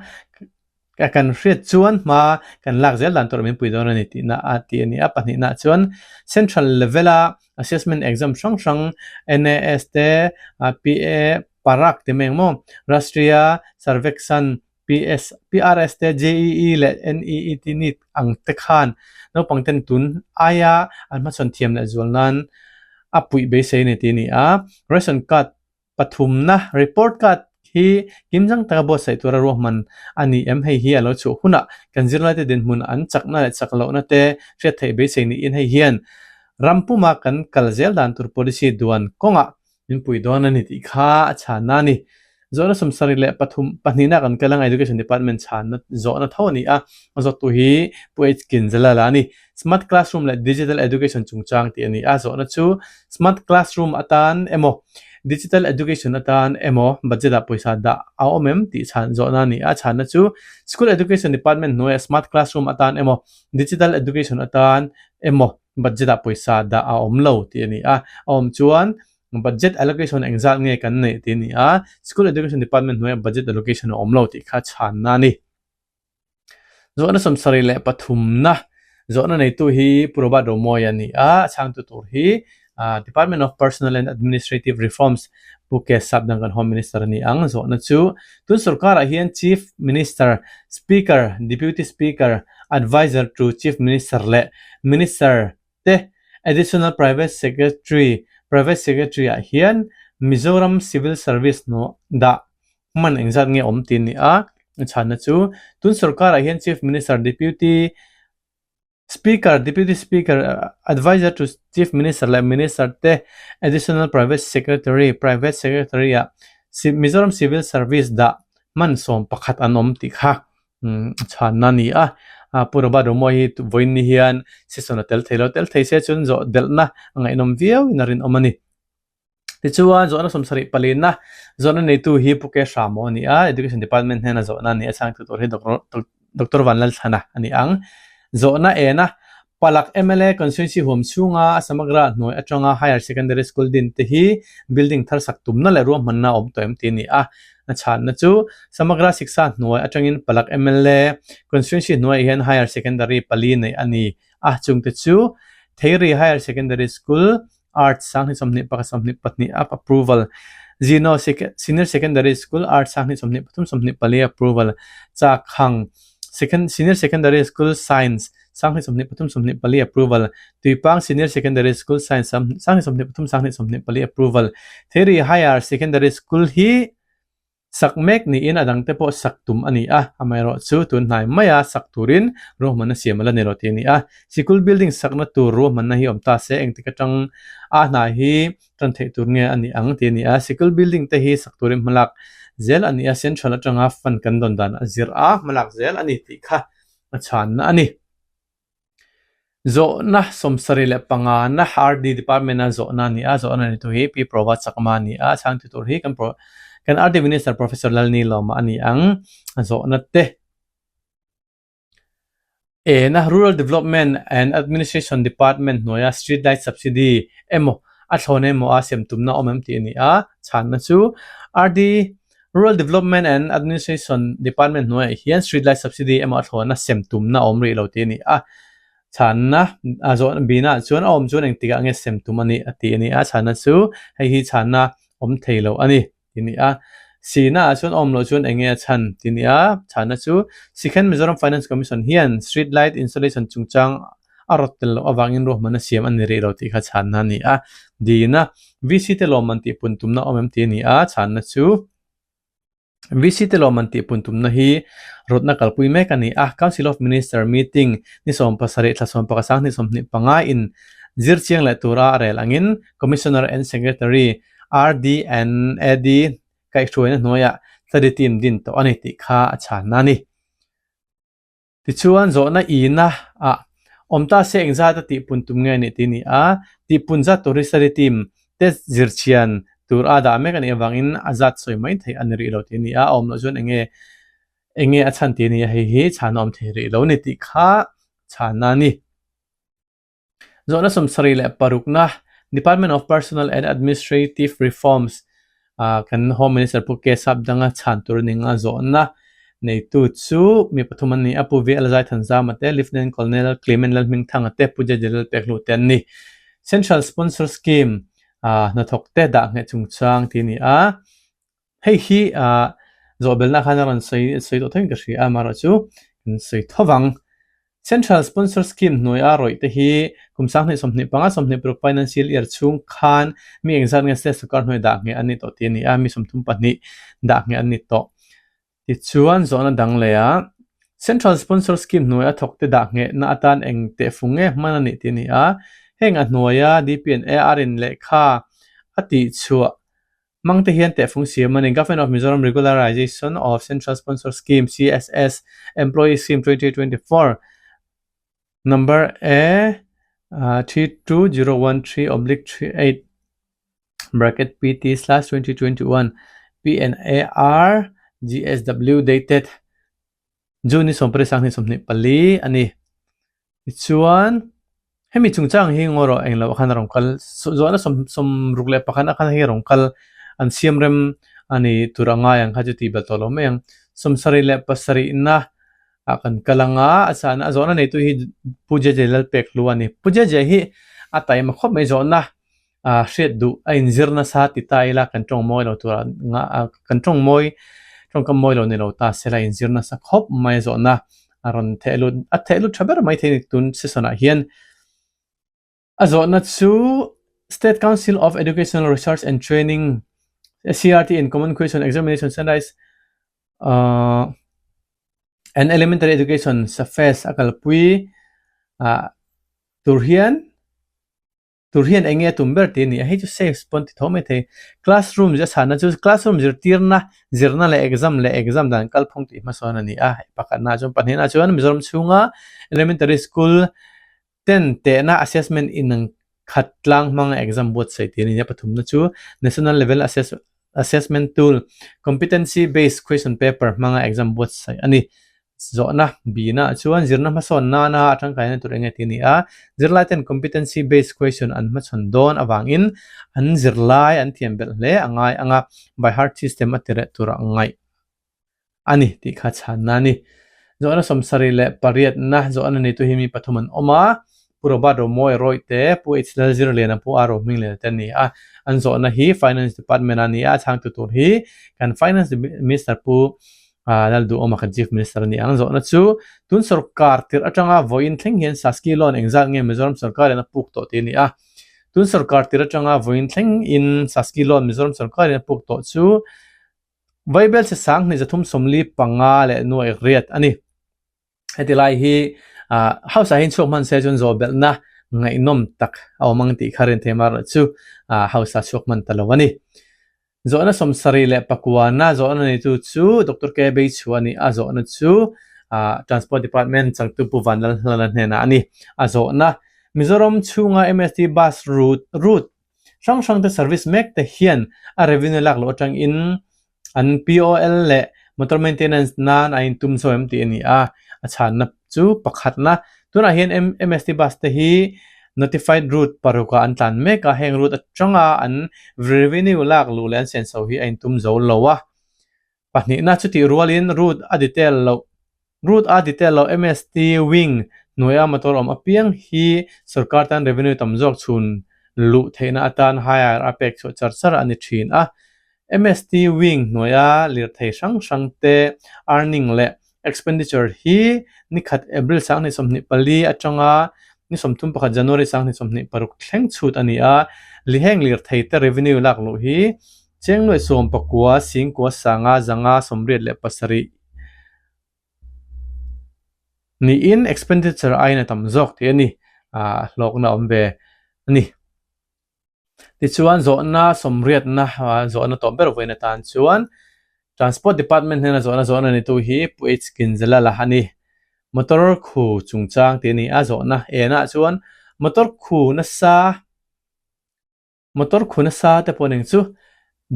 kan hriat chuan hma kan lak zel dan tur min pui dawn a ni tihna a ti a ni a. Pahnihnaah chuan Central level a assessment exam hrang hrang NAS te, PA Parak ti mai ang maw, Rashtriya Sarvekshan, PS, PRS te, JEE leh NEET, NEET ang te khan naupang ten tun aia an hmachhawn thiam leh zual nan a puih beisei a ni tih a ni a. Ration card Pathumna report card hi kimchang taka buatsaih tura ruahman a ni em? Hei hi a lo chhuah hunah kan zirlaite dinhmun an chakna leh chak lohna te hriat theih beisei niin hei hian ram puma kan kal zel dan tur policy duan kawngah min pui dawn a ni tih kha a chhanna a ni. Zawhna 74 pahnihna kan kal ang Education Department chhanna zawhna tho a ni a, a zawttu hi Pu H Kinzalala a ni. Smart Classroom leh Digital Education chungchang tih a ni a, zawhna chu Smart Classroom atan emaw Digital Education atan emaw budget ah pawisa dah a awm em tih chhan zawhna a ni a, chhanna chu School Education Department hnuaiah Smart Classroom atan emaw Digital Education atan emaw budget ah pawisa dah a awm lo tih a ni a, a awm chuan budget allocation engzat nge kan neih tih a ni a, School Education Department hnuaiah budget allocation a awm lo tih kha chhanna a ni. Zawhna 73na zawhna neitu hi Pu Robert Romawia a ni a, a chhangtu tur hi Department of Personnel and Administrative Reforms Pu K Sapdang kan Home Minister a ni ang. Zawhna chu tun sorkarah hian Chief Minister, Speaker, Deputy Speaker, Adviser to Chief Minister leh Minister te Additional Private Secretary, Private Secretary ah hian Mizoram Civil Service hnawh dah Hman engzat nge awm tih a ni a, a chhanna chu tun sorkarah hian Chief Minister, Deputy Speaker, Deputy Speaker, Adviser to Chief Minister leh Minister te Additional Private Secretary, Private Secretary ah Mizoram Civil Service dah hman 11 an awm tih kha a chhanna a ni a. Pu Robert Romawia hi vawiin ni hian session a tel thei lo, tel thei se chuan zawh delhna a ngaihnawm viau in a rinawm a ni. Tichuan, zawhna 74na zawhna neitu hi Pu Ke Hramo a ni a, Education Department hnena zawhna a ni a, chhangtu tur hi Doctor Vanlalthlana a ni ang. Zawhna ena Palak mla Constituency huam chhunga Samagra hnuai atanga Higher Secondary School din te hi building thar sak tumna leh ruahmanna a awm tawh em tih a ni a. A chhanna chu Samagra Siksa hnuai atangin Palak mla Constituency hnuaiah hian Higher Secondary pali neih a ni a, chungte chu Theiri Higher Secondary School, Arts 2021 24 up approval Zino Senior Secondary School Arts 2023 24 approval Chakhang Second Senior Secondary School Science 2023 24 approval Tuipang Senior Secondary School Science 2023 24 approval Theiri Higher Secondary School hi Sak mek niin a dangte pawh sak tum a ni a, amaherawhchu tun hnai maia sak turin ruahmanna siam a la ni lo tih a ni a. Sikul building sakna tur ruahmanna hi awm ta se engtik atang a hna hi tan theih tur nge a ni ang tih a ni a. Sikul building te hi sak turin hmalak zel a ni a, central atanga fund kan dawn dan a zir a, hmalak zel a ni tih kha a chhanna a ni. Zawhna 75na RD Department-a zawhna a ni a, zawhna ni tur hi Pi Prova Chakma a ni a, chhangtu tur hi kan kan RD Minister Professor Lalnilawma a ni ang. Zawhna te ena Rural Development and Administration Department hnuaia street light subsidy emaw a thlawn emaw a sem tumna awm em tih a ni a, chhanna chu RD Rural Development and Administration Department hnuaiah hian street light subsidy emaw a thlawhna sem tumna a awm rih lo tih a ni a, chhanna a zawhna bihnaah chuan a awm chuan engtikah nge sem tum a nih a tih a ni a, chhanna chu hei hi chhanna awm thei lo a ni tih a ni a, sihnaah chuan a awm loh chuan eng nge a chhan tih a ni a, chhanna chu Sikhen Mizoram Finance Commission hian street light installation chungchang a rawt tel loh avangin ruahmanna siam a ni rih lo tih kha chhanna a ni a. Dina, VC te lawmman tih pun tumna awm em tih a ni a, chhanna chu VC te lawmman tih pun tumna hi rawtna kalpui mek a ni a. Council of Minister meeting ni 17 thla 11 2025 in zir chiang leh tura a rel angin Commissioner and Secretary RD and AD kaihhruaina hnuaiah study team din tawh a ni tih kha a chhanna a ni. Tichuan, zawhna ina ah Awm ta se engzat a tihpun tum nge nih tih a ni a, tihpun zat tur hi study team te zirchhian tur a dah mek a nih avangin a zat sawi mai theih a ni rih lo tih a ni a, a awm loh chuan enge enge a chhan tih a ni a, hei hi chhana awm thei rih lo ni tih kha chhana a ni. Zawhna 76na, Department of Personnel and Administrative Reforms kan Home Minister Pu K Sapdanga chhan tur a ni nga zawhna neitu chu mi pathum an ni a, Pu VL Zaithanzama te, Lieutenant Colonel Clement Lalhmingthanga te, Pu JJ Lalpekhlu te an ni. Central Sponsor Scheme hnathawk te dah ngheh chungchang tih a ni a. Hei hi zawhbelna khan a rawn sawi sawi tawh theiin ka hria a, amaherawhchu kan sawi tho vang. Central Sponsor Scheme hnuaia rawih te hi kum 2025 26 financial year chhung khan mi engzat nge state sawrkar hnuai dah ngheh an ni tawh tih a ni a, mi 32 dah ngheh an ni tawh. Tichuan zawhna dang leh ah Central Sponsor Scheme hnuaia thawk te dah nghehna atan eng tehfung nge hman a nih tih a ni a, heng a hnuaia DPNAR in lehkha a tihchhuah Hmang te hian tehfung siam a ni. Government of Mizoram Regularization of Central Sponsor Scheme, CSS, Employee Scheme 2024, Number A 32013/38 bracket PT slash 2021 PNAR GSW dated June ni 24 a ni. Tichuan, hemi chungchang hi ngaw rawh englo ah khan a rawn kal, zawhna 61 ah khan hei a rawn kal, an siam rem a ni tur a ngai ang kha chu tih belh tawh lo mai ang. 77 na ah kan kal ang a, a chhana a zawhna neitu hi Pu JJ Lalpekhlu a ni. Pu JJ hi a taima khawp mai zawhna hriat duh a inzir nasa ti ta ila kan tawng mawi lo tur ah kan tawng mawi tawngkam mawi lo ni lo ta sela inzir nasa khawp mai a zawhna a rawn theh lut a theh lut tha ber mai thei a ni tun season ah hian a zawhna chu State Council of Educational Research and Training SCERT in Common Question Examination Standardized ahh and Elementary Education SAFES a kalpui ah tur hian. Tur hian eng nge a tum ber tih a ni a, hei chu safe pawn ti tho mai thei. Classroom zia chhanna chu classroom zirtirna, zirna leh exam leh exam dan kalphung tih hmasawn a ni a. Pakhatna chuan pahnihna chuan Mizoram chhunga elementary school ten tehna assessment inang khat tlang hmanga exam buatsaih tih a ni a. Pathumna chu national level assessment tool competency based question paper hmanga exam buatsaih a ni. Zawhna bihna chuan zirna hmasawn nana a tangkaina tur enge tih a ni a, zirlai ten competency based question an hmachhawn dawn avangin an zirlai an thiam belh hle a ngai ang a, by heart system a tireh tur a ngaih a ni tih kha chhanna a ni. Zawhna 78na zawhna neitu hi mi pathum an awm a, Pu Robert Romawi Rawih te, Pu H Lalzirliana, Pu R Rohmingliana te an ni a, an zawhna hi Finance Department a ni a, a chhangtu tur hi kan Finance Minister Pu Lalduhawma kan Chief Minister a ni ang. Zawhna chu tun sorkar tirh atanga vawiin thleng hian Saski loan engzat nge Mizoram sorkarin a puk tawh tih a ni a. Tun sorkar tirh atanga vawiin thleng in Saski loan Mizoram sorkarin a puk tawh chu Vaibelchhe 2345 leh nuaih riat a ni. Heti lai hi House ah hian chhuak hman se chuan zawh belhna ngaihnawm tak a awm ang tih kha rin thei mar chu House ah chhuak hman ta lo a ni. Zawhna 79na zawhna neitu chu Doctor K Beichhua a ni a, zawhna chu Transport Department changtu Pu Vanlalhlana hnenah a ni. A zawhna Mizoram chhunga MST bus route route hrang hrang te service mek te hian a revenue lak loh atangin an POL leh motor maintenance nan a intum chho em tih a ni a, a chhanna chu pakhatna. Tunah hian MST bus te hi notified route parukah an tlan mek a, heng route atanga an revenue lak luh leh an senso hi a intum zo lo a. Pahnihna chutih rualin route a detail loh Route a detail loh MST wing hnuaia motor awm apiang hi sorkar tan revenue tam zawk chhun luh theihna atan hire a pek chhuah char char a ni thin a. MST wing hnuaia lirthei hrang hrang te earning leh expenditure hi ni khat April 2024 atanga ni 31 January 2026 thleng chhut a ni a. Liheng lirthei te revenue lak luh hi Chengnuai 19 Singkua Sanga Zanga 87 Niin expenditure aiin a tam zawk tih a ni, ah hlawkna awm ve a ni. Tichuan zawhna sawmriatna zawhna tawp ber vawiin atan chuan Transport Department hnena zawhna zawhna nitu hi Pu H Kinzela la a ni. Motor khu chungchang tih a ni a, zawhna enah chuan motor khu nasa motor khu nasa te pawh ning chu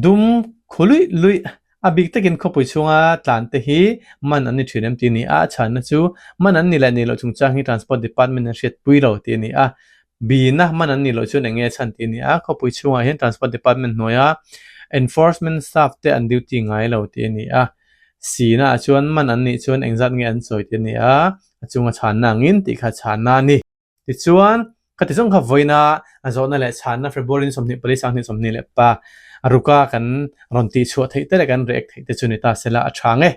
dum khu luih luih a bik takin khawpui chhunga tlan te hi man an ni thin em tih a ni a, a chhanna chu man an ni leh nih loh chungchang hi Transport Department an hriatpui lo tih a ni a, bina man an nih loh chuan eng nge chhan tih a ni a, khawpui chhungah hian Transport Department hnuaia Enforcement staff te an duty ngai lo tih a ni a. Sina ah chuan man an nih chuan engzat nge an chawi tih a ni a, a chunga chhanna angin tih kha chhanna a ni. Tichuan, ka ti zawng kha vawiina a zawhna leh chhanna February ni 24 sanghnih 25 a ruka kan rawn tihchhuah theih te leh kan react theih te chu ni ta sela a tha nge.